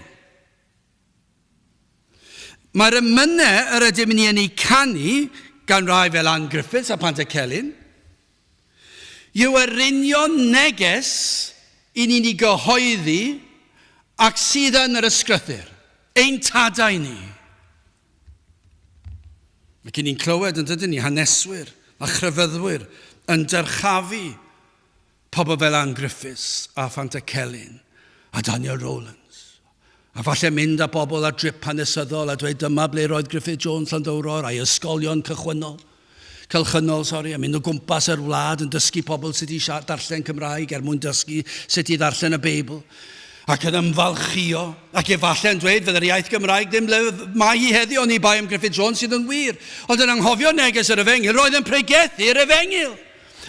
Speaker 1: Mae'r emynau yr ydym ni yn eu canu gan rai fel Ann Griffiths a Pantycelyn yw yr union neges i ni'n ei gyhoeddi ac sydd yn yr ysgrythur, ein tadau ni. Ac i ni'n clywed yn dydyn ni haneswyr a chrefyddwyr yn dyrchafu pobl fel Ann Griffiths a Phantycelyn a Daniel Rowlands. A falle mynd â bobl ar drip hanesyddol a dweud dyma ble roedd Griffith Jones Llanddowror a'i ysgolion cychwynnol, cylchynol, sori, a mynd o gwmpas yr wlad yn dysgu pobl sut i darllen Cymraeg er mwyn dysgu sut i ddarllen y Beibl, ac yn ymfalchïo, ac efallai yn dweud fydde'r iaith Gymraeg ddim le mae hi heddiw oni bai am Griffith Jones sydd yn wir, ond yn anghofio neges yr Efengyl, roedd yn pregethu'r Efengyl.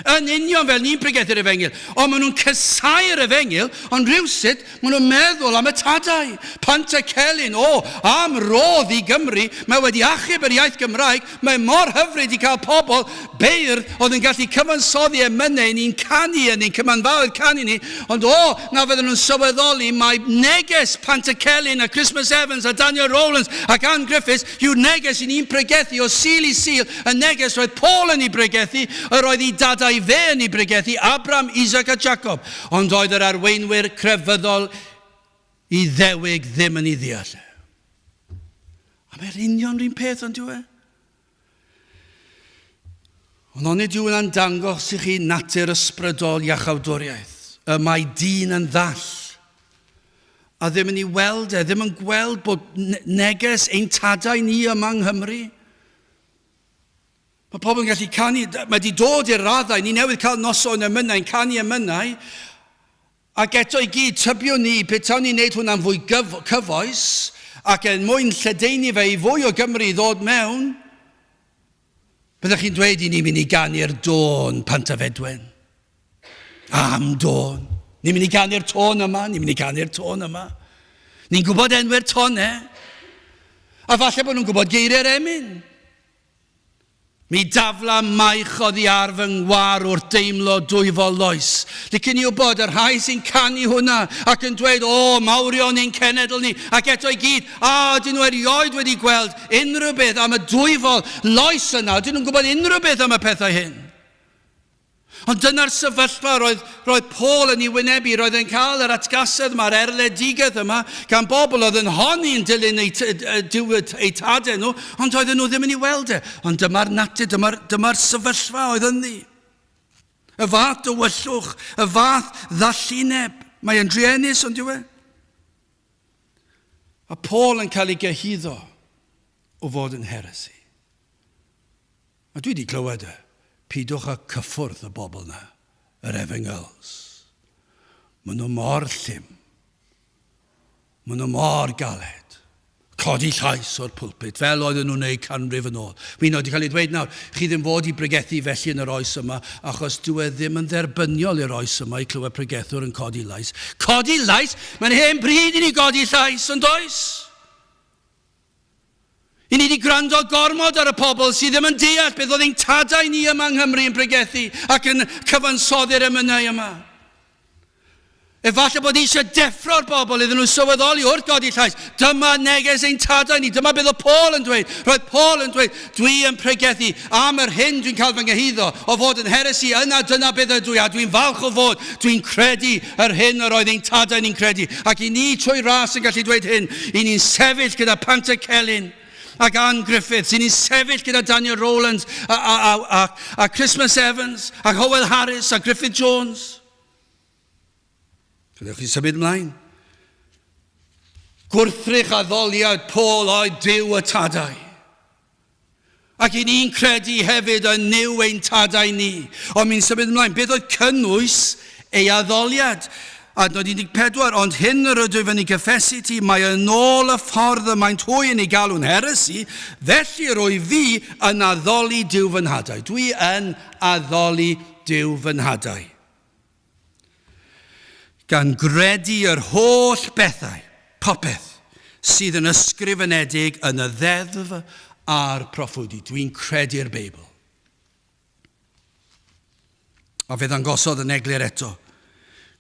Speaker 1: Yn union fel ni'n pregethu'r Efengyl. Ond maen nhw'n casáu'r Efengyl, ond rhywsut maen nhw'n meddwl am y tadau. Pantycelyn, o, am rodd i Gymru, mae wedi achub yr iaith Gymraeg, mae mor hyfryd i cael pobl, beirdd, oedd yn gallu cyfansoddi emynau i ni'n canu yn ein cymanfaoedd canu ni, ond o, na fydden nhw'n sylweddoli mai neges Pantycelyn a Christmas Evans a Daniel Rowlands ac Ann Griffiths yw'r neges i ni'n pregethu o Sul i Sul, y neges roedd Paul yn ei bregethu, yr oedd ei dadau fe yn ei bregethu, Abraham, Isaac a Jacob. Ond oedd yr arweinwyr crefyddol Iddewig ddim yn ei ddeall e. A mae'r union rhywun peth ond yw e? Ond onid yw hwnna'n dangos i chi natur ysbrydol iachawdwriaeth? Y mae dyn yn ddall a ddim yn ei weld e, ddim yn gweld bod neges ein tadau ni yma yng Nghymru. Mae pobl yn gallu canu, mae wedi dod i'r raddau, ni newydd cael noson emynau, yn canu emynau, ac eto i gyd, tybiwn ni, petawn ni'n neud hwnna'n fwy cyfoes, ac er mwyn lledaenu fe i fwy o Gymru i ddod mewn, byddech chi'n dweud i ni'n mynd i ganu'r dôn Pantyfedwen. Am dôn. Ni'n mynd i ganu'r tôn yma, ni'n mynd i ganu'r tôn yma. Ni'n gwybod enwi'r tonau. A falle bod nhw'n gwybod geiriau'r emyn. Mi dafla maich oddi ar fy ngwar wrth deimlo dwyfol loes. Licen i wybod y rhai sy'n canu hwnna ac yn dweud, o, mawrion ein cenedl ni, ac eto i gyd, a ydyn nhw erioed wedi gweld unrhyw beth am y dwyfol loes yna? Ydyn nhw'n gwybod unrhyw beth am y pethau hyn? Ond dyna'r sefyllfa roedd, roedd Paul yn ei wynebu. Roedd e'n cael yr atgasedd yma, yr erledigaeth yma, gan bobl oedd yn honni yn dilyn eu, eu, eu tadau nhw, ond oedden nhw ddim yn ei weld e. Ond dyma'r natur, dyma'r dyma sefyllfa oedd ynddi. Y fath dywyllwch, y fath ddallineb. Mae e'n druenus, ond yw e? A Paul yn cael ei gyhuddo o fod yn heresi. A dwi wedi clywed e, pidwch â cyffwrdd y bobl na, yr efengyls. Maen nhw mor llym. Maen nhw mor galed. Codi llais o'r pulpit, fel oedden nhw'n wneud canrif yn ôl. Mi wedi cael ei dweud nawr, chi ddim fod i bregethu felly yn yr oes yma, achos dyw e ddim yn dderbyniol i'r oes yma i clywed pregethwr yn codi lais. Codi lais? Mae'n hen bryd i ni godi llais, yn does? I ni wedi gwrando gormod ar y pobl sydd ddim yn deall beth oedd ein tadau ni yma yng Nghymru yn pregethu ac yn cyfansoddi'r emynau yma. Efallai bod eisiau deffro'r bobl iddyn nhw sylweddoli wrth godi llais. Dyma neges ein tadau ni. Dyma beth oedd Paul yn dweud. Roedd Paul yn dweud, dwi yn pregethu am yr hyn dwi'n cael fy nghyhuddo o fod yn heresi, yna dyna beth ydw i, a dwi'n falch o fod. Dwi'n credu yr hyn yr oedd ein tadau ni'n credu. Ac i ni trwy ras yn gallu dweud hyn, i ni'n sefyll gyda Pantycelyn ac Ann Griffiths, i ni'n sefyll gyda Daniel Rowlands a, a, a, a, a Christmas Evans ac Howell Harris a Griffith Jones. Gadewch chi symud ymlaen. Gwrthrych addoliad Paul oedd Duw y tadau. Ac i ni'n credu hefyd yn Nuw ein tadau ni. Ond mi'n symud ymlaen, beth oedd cynnwys ei addoliad? Adnod 14, ond hyn yr ydwyf yn ei gyffesu ti, mae yn ôl y ffordd y maent hwy yn ei galw'n heresi, felly yr wyf fi yn addoli Duw fy nhadau. Dwi yn addoli Duw fy nhadau. Gan gredu yr holl bethau, popeth, sydd yn ysgrifenedig yn y ddeddf a'r proffwydi. Dwi'n credu'r Beibl. A fe ddangosodd yn eglur eto.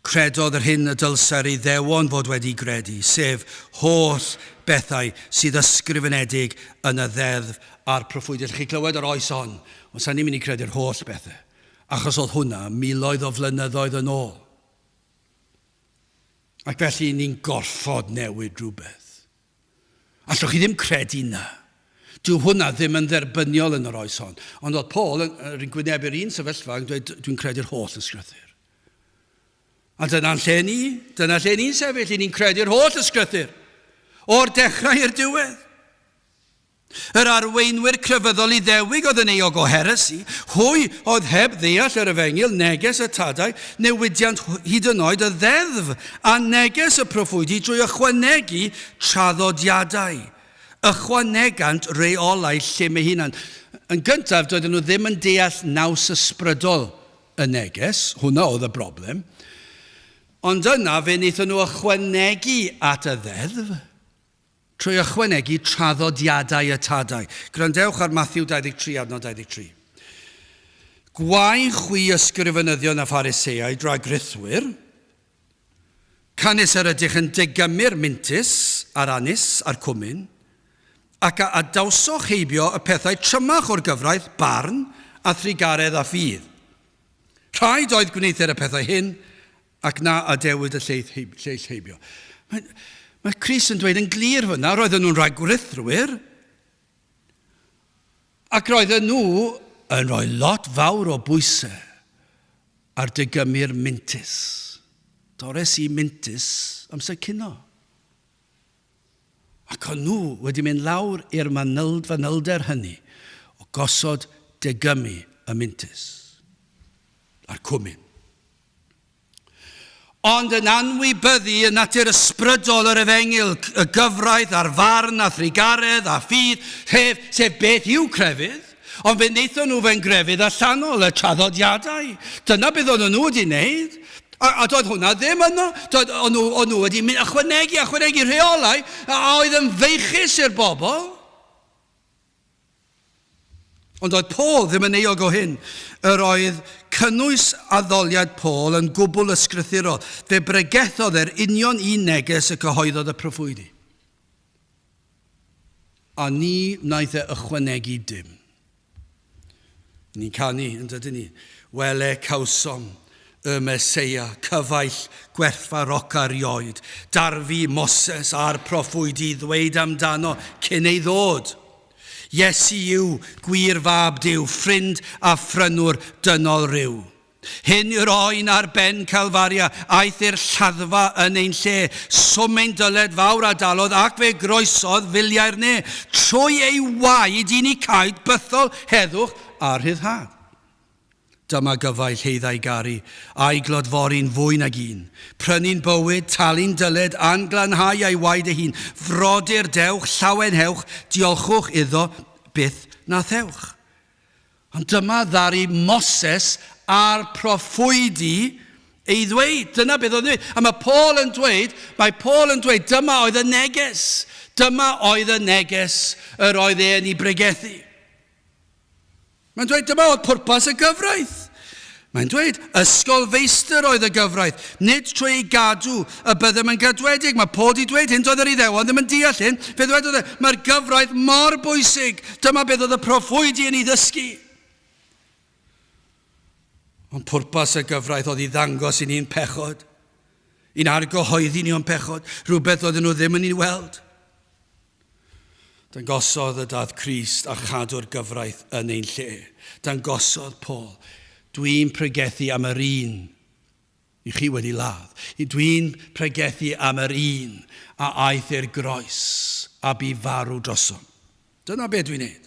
Speaker 1: Credodd yr hyn y dylsai'r Iddewon fod wedi gredu, sef holl bethau sydd ysgrifenedig yn y ddeddf a'r proffwydi. Allwch chi clywed yr oes hon, ond sa'n ni'n mynd i credu'r holl bethau. Achos oedd hwnna miloedd o flynyddoedd yn ôl. Ac felly ni'n gorfod newid rhywbeth. Allwch chi ddim credu na. Dyw hwnna ddim yn dderbyniol yn yr oes hon. Ond oedd Paul yn, yn gwynebu'r un sefyllfa yn dweud, dwi'n credu'r holl ysgrythur. A dyna'n lle ni, dyna lle ni'n sefyll, i ni'n credu'r holl ysgrythur. O'r dechrau i'r diwedd. Yr arweinwyr crefyddol Iddewig oedd yn euog o heresi, hwy oedd heb ddeall yr efengyl, neges y tadau, newidiant hyd yn oed y ddeddf a neges y proffwydi drwy ychwanegu traddodiadau. Ychwanegant reolau llym eu hunain. Yn gyntaf, doedden nhw ddim yn deall naws ysbrydol y neges, hwnna oedd y broblem. Ond yna fe wnaethon nhw ychwanegu at y ddeddf, Trwy ychwanegu traddodiadau y tadau. Gwrandewch ar Mathew 23 adnod 23. Gwae chwi ysgrifenyddion a Phariseaid, ragruthwyr, canys yr ydych yn degymu'r mintys a'r anus a'r cwmin, ac a adawsoch heibio y pethau trymach o'r gyfraith, barn, a thrugaredd a ffydd. Rhaid oedd gwneuthur y pethau hyn, ac na adewid y lleill heibio. Mae, mae Crist yn dweud yn glir fyna, roedden nhw'n rhagwrithrwyr, ac roedden nhw yn rhoi lot fawr o bwysau ar degymu'r mintys. Dores i mintys amser cino. Ac o'n nhw wedi mynd lawr i'r fanylder hynny o gosod degymu y mintys a'r cwmin. Ond yn anwybyddu y natur ysbrydol yr efengyl, y gyfraith a'r farn a thrugaredd a ffydd, sef, sef beth yw crefydd, ond fe wnaethon nhw fe'n grefydd allanol, y traddodiadau. Dyna beth oedden nhw wedi wneud. A, a doedd hwnna ddim yno. Doedd, o'n nhw, o'n nhw wedi mynd ychwanegu, ychwanegu rheolau a oedd yn feichus i'r bobl. Ond doedd Paul ddim yn euog o hyn. Yr oedd cynnwys addoliad Paul yn gwbl ysgrythurol. Fe bregethodd e'r union un neges y cyhoeddodd y proffwydi. A ni wnaeth e ychwanegu dim. Ni'n canu, yn dydyn ni? Wele cawsom y Meseia, cyfaill gwerthfaroca rioed, darfu Moses a'r proffwydi ddweud amdano cyn ei ddod. Iesu yw gwir fab Duw, ffrind a phrynwr dynol ryw. Hyn yw'r oen ar ben Calfaria, aeth i'r lladdfa yn ein lle. Swm ein dyled fawr a dalodd, ac fe groesodd filiau'r ne. Trwy ei waed i ni caed bythol heddwch a rhyddhad. Dyma gyfaill heiddau garu, a'i glodfori'n fwy nag un. Prynu'n bywyd, talu'n dyled, a'n glanhau a'i waed ei hun. Frodyr, dewch, llawenhewch, diolchwch iddo, byth na thewch. Ond dyma ddaru Moses a'r proffwydi ei ddweud. Dyna beth oedd yn dweud. A mae Paul yn dweud, mae Paul yn dweud, dyma oedd y neges. Dyma oedd y neges yr oedd e'n ei bregethu. Mae'n dweud, dyma oedd pwrpas y gyfraith. Mae'n dweud, ysgol feistr oedd y gyfraith, nid trwy ei gadw y byddem yn gadwedig. Mae Paul di dweud hyn, doedd yr Iddewon ddim yn deall hyn. Fe ddwedodd e, mae'r gyfraith mor bwysig. Dyma beth oedd y proffwydi yn ei ddysgu. Ond pwrpas y gyfraith oedd i ddangos i ni'n pechod, i'n argyhoeddi ni o'n pechod, rhywbeth oedden nhw ddim yn ei weld. Dangosodd y dath Crist a chadw'r gyfraith yn ein lle. Dangosodd Paul, dwi'n pregethu am yr un i chi wedi ladd. Dwi'n pregethu am yr un a aeth i'r groes a bu farw drosom. Dyna be dwi'n neud.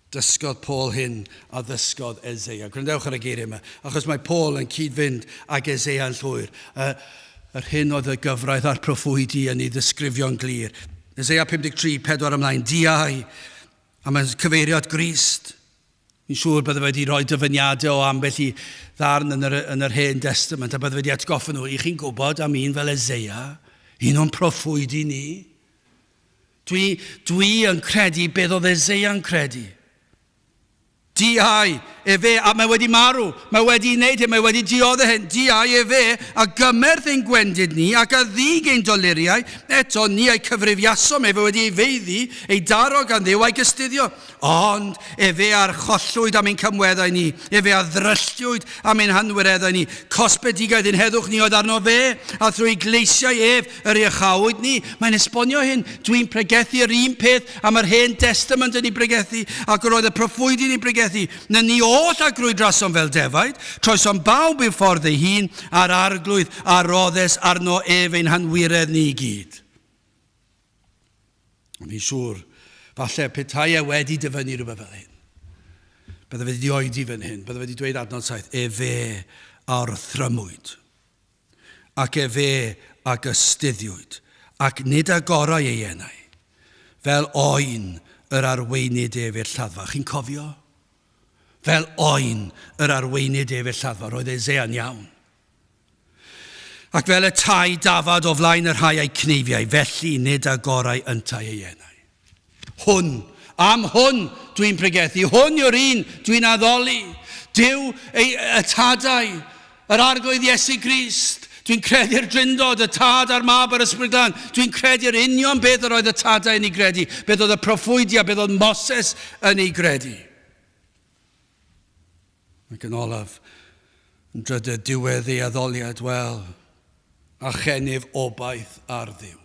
Speaker 1: Dysgodd Paul hyn a ddysgodd Eseia. Gwrandewch ar y geiriau yma, achos mae Paul yn cyd-fynd ag Eseia yn llwyr. Yr hyn oedd y gyfraith a'r proffwydi yn ei ddisgrifio'n glir. Eseia 53, 4 ymlaen, diau, a mae'n cyfeirio at Grist. Fi'n siŵr bydde fe wedi rhoi dyfyniadau o ambell i ddarn yn yr, yn yr Hen Testament, a bydde fe wedi atgoffa nhw, i chi'n gwybod am un fel Eseia, un o'n proffwydi ni. Dwi, dwi yn credu beth oedd Eseia'n credu. Diau efe, a mae wedi marw, mae wedi wneud hyn, mae wedi dioddef hyn. Diau efe, a gymerth ein gwendid ni, ac a ddig ein doluriau, eto ni a'i cyfrifiasom efe wedi ei feiddi, ei daro gan Dduw a'i gystuddio. Ond efe a'r chollwyd am ein camweddau ni, efe a ddrylliwyd am ein hanwireddau ni. Cosbedigaeth ein heddwch ni oedd arno fe, a thrwy gleisiau ef yr iachawyd ni. Mae'n esbonio hyn. Dwi'n pregethu yr un peth am yr Hen Destament yn ei bregethu, ac yr oedd y proffwydi'n ei bregethu. Na ni oll a grwydrasom fel defaid, troesom bawb i'w ffordd ei hun, a'r Arglwydd a roddes arno ef ein hanwiredd ni i gyd. Ond fi'n siŵr, falle petai e wedi dyfynnu rhywbeth fel hyn, bydde fe wedi oedi fan hyn, bydde fe wedi dweud adnod 7, efe a orthrymwyd, ac efe a gystuddiwyd, ac nid agorau ei enau, fel oen yr arweinid ef i'r lladdfa. Chi'n cofio? Fel oen yr arweinid ef i'r lladdfa. Roedd Esea'n iawn. Ac fel y tai dafad o flaen y rhai a'i cneifiai, felly nid agorai yntau ei enau. Hwn, am hwn dwi'n pregethu, hwn yw'r un dwi'n addoli. Duw ei, y tadau, yr Arglwydd Iesu Grist. Dwi'n credu'r Drindod, y Tad a'r Mab a'r Ysbryd Glân. Dwi'n credu'r union beth yr oedd y tadau yn ei gredu, beth oedd y proffwydi a beth oedd Moses yn ei gredu. Ac yn olaf, yn drydedd diwedd ei addoliad, wel, a chennyf obaith ar Dduw.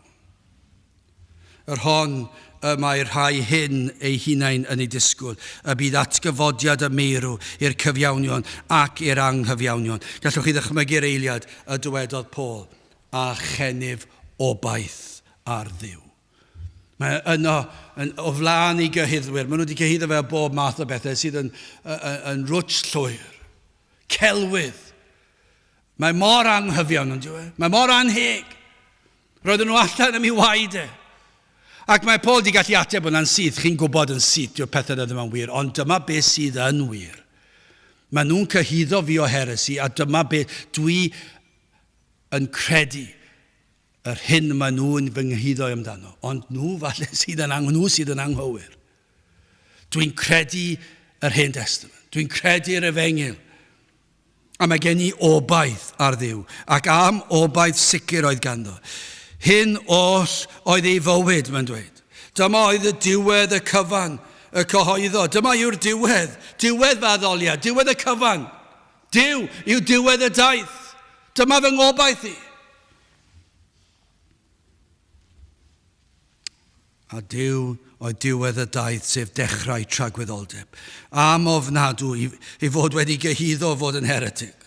Speaker 1: Yr hon y mae rhai hyn eu hunain yn ei disgwyl, y bydd atgyfodiad y meirw i'r cyfiawnion ac i'r anghyfiawnion. Gallwch chi ddychmygu'r eiliad y dywedodd Paul, a chennyf obaith ar Dduw. Mae yno yn, o flaen ei gyhuddwyr. Maen nhw wedi cyhuddo fe o bob math o bethau sydd yn, yn, yn rwtsh llwyr. Celwydd. Mae mor anghyfiawn yn dweud. Mae mor anheg. Roedden nhw allan am ei waed e. Ac mae Paul wedi gallu ateb hwnna'n syth. Chi'n gwybod yn syth, dyw'r pethau yna ddim yn wir. Ond dyma beth sydd yn wir. Maen nhw'n cyhuddo fi o heresi a dyma beth dwi yn credu yr hyn maen nhw'n fy nghyhuddo i amdano, ond nhw falle sydd yn, ang nhw sydd yn anghywir. Dwi'n credu yr Hen Testament. Dwi'n credu'r Efengyl. A mae gen i obaith ar Dduw, ac am obaith sicr oedd ganddo. Hyn oll oedd ei fywyd, mae'n dweud. Dyma oedd y diwedd y cyfan. y cyhoeddo. Dyma yw'r diwedd, diwedd fy addoliad, diwedd y cyfan. Duw yw diwedd y daith. Dyma fy ngobaith i. A Duw oedd diwedd y daith, sef dechrau tragwyddoldeb. Am ofnadw i, i fod wedi gyhuddo fod yn heretic.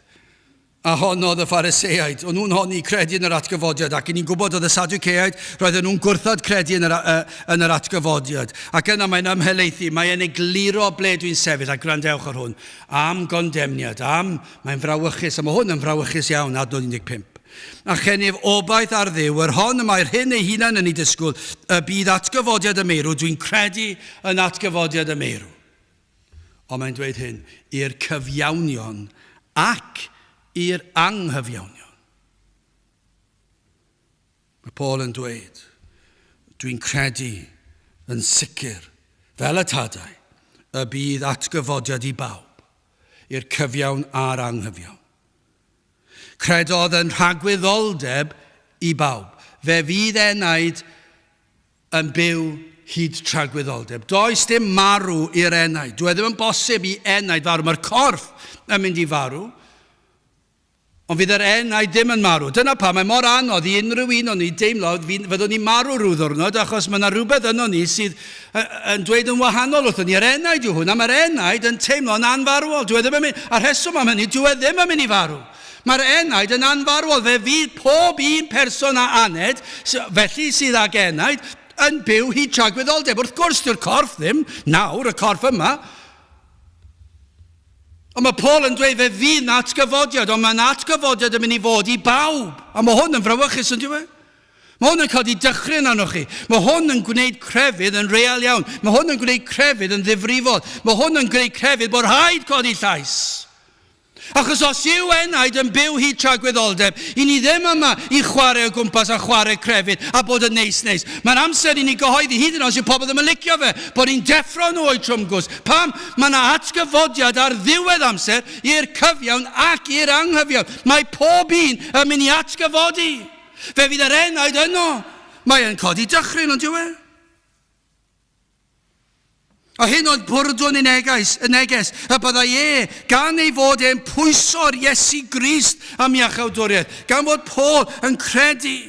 Speaker 1: A honnodd y Phariseaid, o'n nhw'n honni credu yn yr atgyfodiad, ac i ni'n gwybod oedd y Sadwceaid, roedden nhw'n gwrthod credu yn yr, uh, yn yr atgyfodiad. Ac yna mae'n ymhelaethu, mae'n egluro ble dwi'n sefyll, a gwrandewch ar hwn, am gondemniad, am, mae'n frawychus, a mae hwn yn frawychus iawn, adnod 15. A chennyf obaith ar Dduw, yr hon y mae'r hyn ei hunan yn ei disgwyl, y bydd atgyfodiad y meirw, dwi'n credu yn atgyfodiad y meirw. Ond mae'n dweud hyn, i'r cyfiawnion ac i'r anghyfiawnion. Mae Paul yn dweud, dwi'n credu yn sicr, fel y tadau, y bydd atgyfodiad i bawb, i'r cyfiawn a'r anghyfiawn. Credodd yn rhagwyddoldeb i bawb. Fe fydd enaid yn byw hyd tragwyddoldeb. Does dim marw i'r enaid. Dwi e ddim yn bosib i enaid farw. Mae'r corff yn mynd i farw, ond fydd yr enaid ddim yn marw. Dyna pam mae mor anodd i unrhyw un o'n ni deimlo fyddwn ni marw rhyw ddwrnod, achos mae yna rhywbeth yno ni sydd yn dweud yn wahanol wrthon ni. Yr enaid yw hwnna, mae'r enaid yn teimlo'n anfarwol. Dwi e ddim yn mynd, a'r rheswm am hynny, dwi e ddim yn mynd i farw. Mae'r enaid yn anfarwol. Fe fydd pob un person a aned, felly sydd ag enaid, yn byw hyd tragwyddoldeb. Wrth gwrs, dyw'r corff ddim nawr, y corff yma. Ond mae Paul yn dweud fe fydd na atgyfodiad, ond mae'n atgyfodiad yn mynd i fod i bawb. A mae hwn yn frawychus, yn dweud? Mae hwn yn codi dychryn arnoch chi. Mae hwn yn gwneud crefydd yn real iawn. Mae hwn yn gwneud crefydd yn ddifrifol. Mae hwn yn gwneud crefydd bod rhaid codi llais. Achos os yw enaid yn byw hyd tragwyddoldeb, i ni ddim yma i chwarae o gwmpas a chwarae crefydd a bod yn neis neis. Mae'n amser i ni gyhoeddi, hyd yn oed os yw pobl ddim yn licio fe, bod ni'n deffro nhw o'u trwmgwsg. Pam? Mae yna atgyfodiad ar ddiwedd amser i'r cyfiawn ac i'r anghyfiawn. Mae pob un yn mynd i atgyfodi. Fe fydd yr enaid yno. Mae e'n codi dychryn, ond yw e? A hyn oedd bwrdwn y neges, y neges, y byddai e, gan ei fod e'n pwyso'r Iesu Grist am iachawdwriaeth, gan fod Paul yn credu.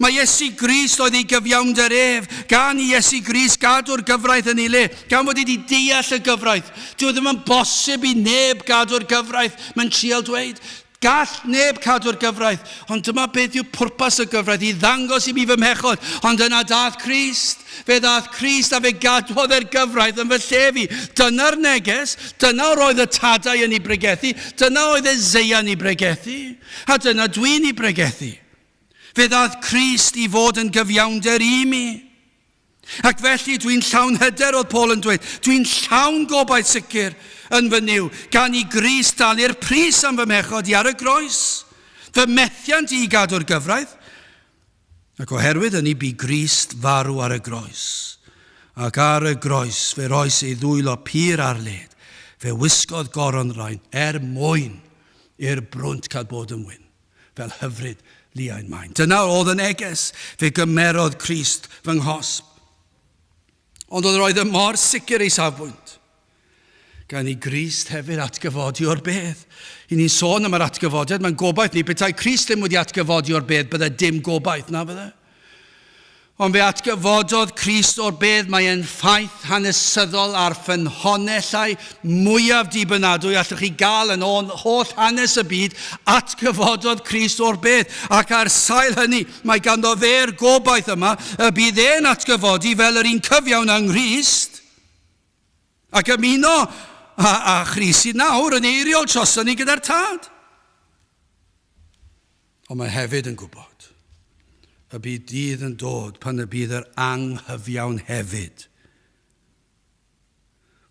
Speaker 1: Mae Iesu Grist oedd ei gyfiawnder ef, gan i Iesu Grist gadw'r gyfraith yn ei le, gan fod wedi deall y gyfraith. Dyw e ddim yn bosib i neb gadw'r gyfraith, mae'n trial dweud. Gall neb cadw'r gyfraith, ond dyma beth yw pwrpas y gyfraith, i ddangos i mi fy mhechod. Ond yna daeth Crist. Fe ddaeth Crist a fe gadwodd e'r gyfraith yn fy lle fi. Dyna'r neges, dyna roedd y tadau yn ei bregethu, dyna oedd Eseia yn ei bregethu, a dyna dwi'n ei bregethu. Fe ddaeth Crist i fod yn gyfiawnder i mi. Ac felly dwi'n llawn hyder, oedd Paul yn dweud, dwi'n llawn gobaith sicr yn fy Nuw, gan i Grist dalu'r pris am fy mhechod i ar y groes, fy methiant i gadw'r gyfraith. Ac oherwydd hynny bu Grist farw ar y groes. Ac ar y groes fe roes ei ddwylo pur ar led, fe wisgodd goron rain er mwyn i'r brwnt cael bod yn wyn. fel hyfryd liain main. Dyna oedd y neges. Fe gymerodd Crist fy nghosb. Ond oedd roedd y mor sicr ei safbwynt. Gan i Grist hefyd atgyfodi o'r bedd. I ni'n sôn am yr atgyfodiad, mae'n gobaith ni. Petai Crist ddim wedi atgyfodi o'r bedd, bydde dim gobaith, na fydde? Ond fe atgyfododd Crist o'r bedd, mae e'n ffaith hanesyddol a'r ffynhonellau mwyaf dibynadwy allwch chi gael yn o'n holl hanes y byd, atgyfododd Crist o'r bedd. Ac ar sail hynny, mae ganddo fe'r gobaith yma y bydd e'n atgyfodi fel yr un cyfiawn yng Nghrist, ac ymuno â, â Christ sydd nawr yn eiriol troson ni gyda'r Tad. Ond mae hefyd yn gwybod y bydd dydd yn dod pan y bydd yr anghyfiawn hefyd,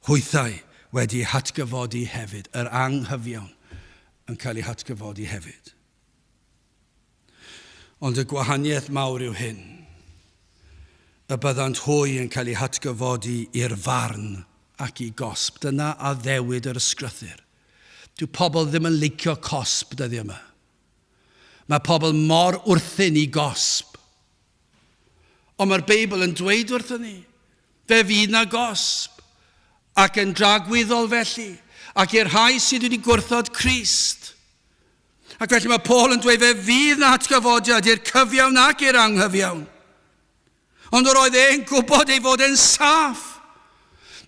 Speaker 1: hwythau wedi hatgyfodi hefyd, yr anghyfiawn yn cael eu hatgyfodi hefyd. Ond y gwahaniaeth mawr yw hyn, y byddant hwy yn cael eu hatgyfodi i'r farn ac i gosb. Dyna addewid yr ysgrythur. Dyw pobl ddim yn licio cosb dyddiau yma. Mae pobl mor wrthyn i gosb. Ond mae'r Beibl yn dweud wrthyn ni. Fe fydd na gosb, ac yn dragwyddol felly, ac i'r rhai sydd wedi gwrthod Crist. Ac felly mae Paul yn dweud fe fydd na atgyfodiad i'r cyfiawn ac i'r anghyfiawn. Ond yr oedd e'n gwybod ei fod e'n saff,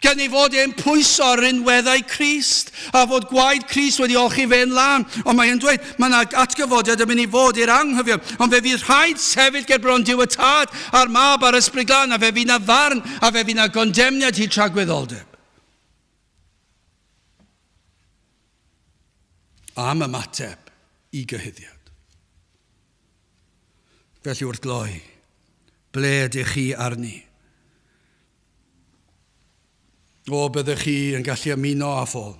Speaker 1: gan ei fod e'n pwyso ar rinweddau Crist, a fod gwaed Crist wedi olchi fe'n lân. Ond mae e'n dweud, mae yna atgyfodiad yn mynd i fod i'r anghyfiawn, ond fe fydd rhaid sefyll ger bron Duw y Tad, a'r Mab a'r Ysbryd Glân, a fe fydd na farn, a fe fydd na gondemniad hyd tragwyddoldeb. Am ymateb i gyhuddiad. Felly wrth gloi, ble ydych chi arni? O, byddech chi yn gallu ymuno â Phaul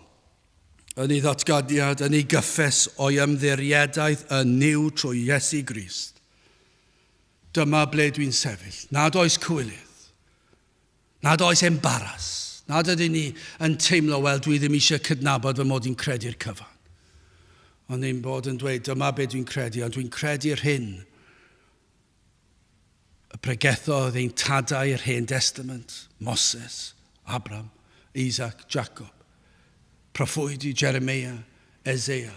Speaker 1: yn ei ddatganiad, yn ei gyffes o'i ymddiriedaeth yn Nuw trwy Iesu Grist. Dyma ble dwi'n sefyll, nad oes cywilydd, nad oes embaras, nad ydyn ni yn teimlo, wel, dwi ddim eisiau cydnabod fy mod i'n credu'r cyfan. Ond ein bod yn dweud, dyma be dwi'n credu, ond dwi'n credu'r hyn y pregethodd ein tadau yr Hen Destament, Moses, Abraham, Isaac, Jacob, proffwydi Jeremiah, Eseia.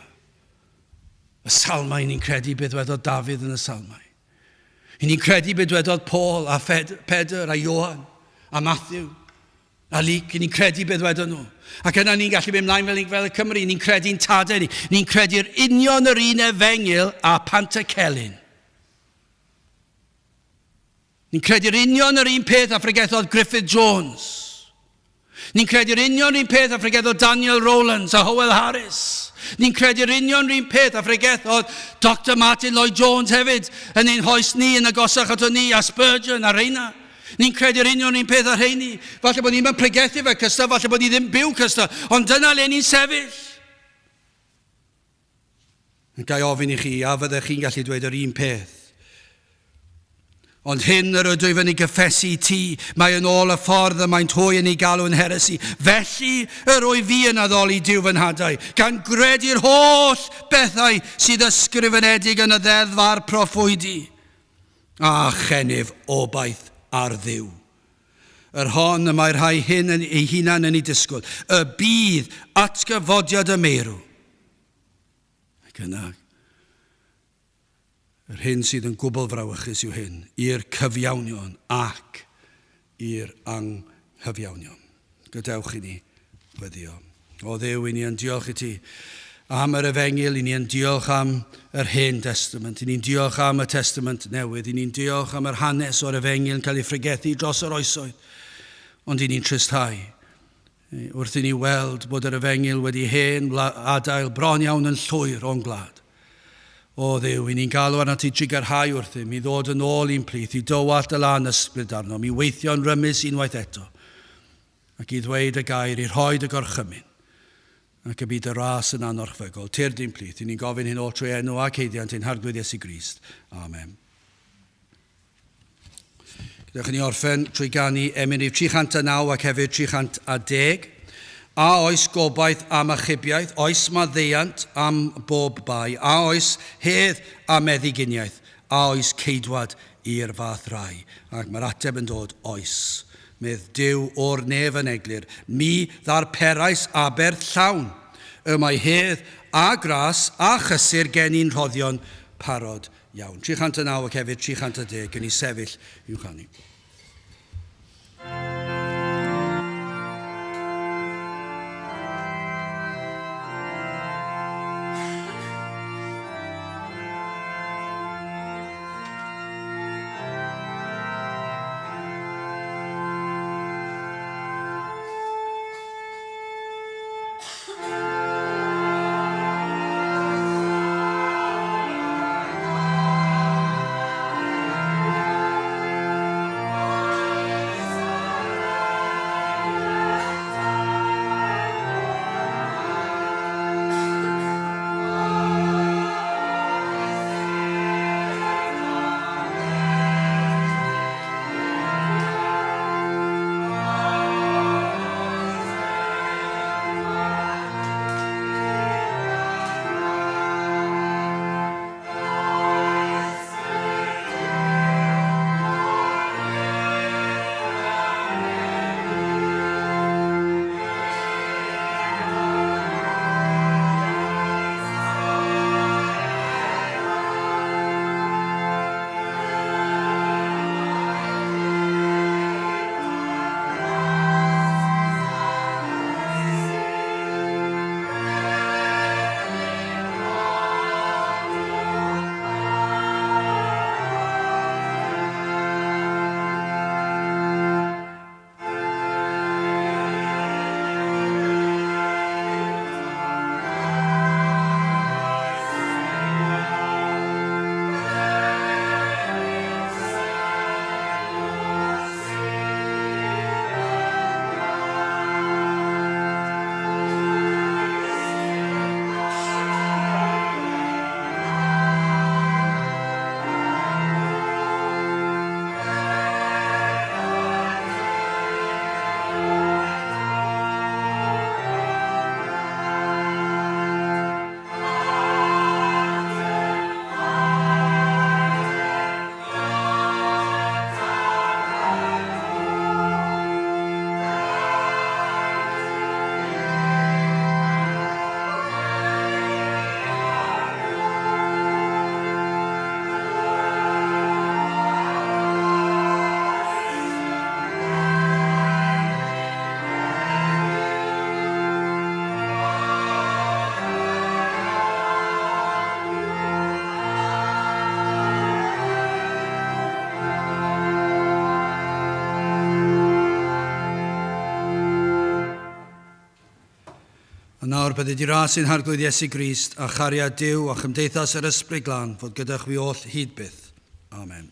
Speaker 1: Y salmau, ni'n credu beth dwedodd Dafydd yn y salmau. I ni'n credu beth dwedodd Paul a Pedr a Ioan a Matthew a Luc. I ni'n credu beth ddwedon nhw. Ac yna ni'n gallu mynd mlaen fel, fel y Cymru. Ni'n credu'n tadau ni. Ni'n credu'r union yr un efengyl a Pantycelyn. Ni'n credu'r union yr un peth a phregethodd Griffith Jones. Ni'n credu'r union un peth a phregethodd Daniel Rowlands a Howell Harris. Ni'n credu'r union un peth a phregethodd Dr Martin Lloyd Jones hefyd yn ein hoes ni yn agosach ato ni, a Spurgeon a reina. Ni'n credu'r union un peth â rheini. Falle bod ni'n pregethu fe cystal, falle bod ni ddim byw cystal, ond dyna le ni'n sefyll. Ga i ofyn i chi, a fyddech chi'n gallu dweud yr un peth? Ond hyn yr ydwyf yn ei gyffesu i ti, mae yn ôl y ffordd y maent hwy yn ei galw yn heresi. Felly yr wyf fi yn addoli Duw fy nhadau, gan gredu'r holl bethau sydd ysgrifenedig yn y ddeddf a'r proffwydi, a chennyf obaith ar Dduw. Yr hon y mae rhai hyn yn ei hunan yn ei disgwyl, y bydd atgyfodiad y meirw. Ac yna, yr hyn sydd yn gwbl frawychus yw hyn, i'r cyfiawnion ac i'r anghyfiawnion. Gadewch i ni weddio. O Dduw, i ni yn diolch i ti am yr efengyl, i ni yn diolch am yr Hen Testament, i ni'n diolch am y Testament Newydd, i ni'n diolch am yr hanes o'r efengyl yn cael ei phregethu dros yr oesoedd, ond i ni'n tristhau Wrth i ni weld bod yr efengyl wedi hen adael bron iawn yn llwyr o'n gwlad. O Dduw, i ni'n galw arnat ti drugarhau wrthym, i ddod yn ôl i'n plith, i dywallt dy lân ysbryd arnom, i weithio'n rymus unwaith eto, ac i ddweud y gair, i rhoi dy gorchymyn, ac y byd y ras yn anorchfygol. Tyrd i'n plith, i ni'n gofyn hyn oll trwy enw ac haeddiant ein Harglwydd Iesu Grist. Amen. Gadewch i ni orffen trwy ganu emyn rhif 309 ac hefyd 310. A oes gobaith am achubiaeth? Oes maddeuant am bob bai? A oes hedd a meddyginiaeth? A oes ceidwad i'r fath rai? Ac mae'r ateb yn dod, oes. Medd Duw o'r nef yn eglur, mi ddarperais aberth llawn. Y mae hedd a gras a chysur gen i'n rhoddion parod Iawn. 309 ac hefyd 310, gen i sefyll i'w chanu. A nawr bydded i ras ein Harglwydd Iesu Grist a chariad Duw a chymdeithas yr Ysbryd Glân fod gyda chwi oll hyd byth. Amen.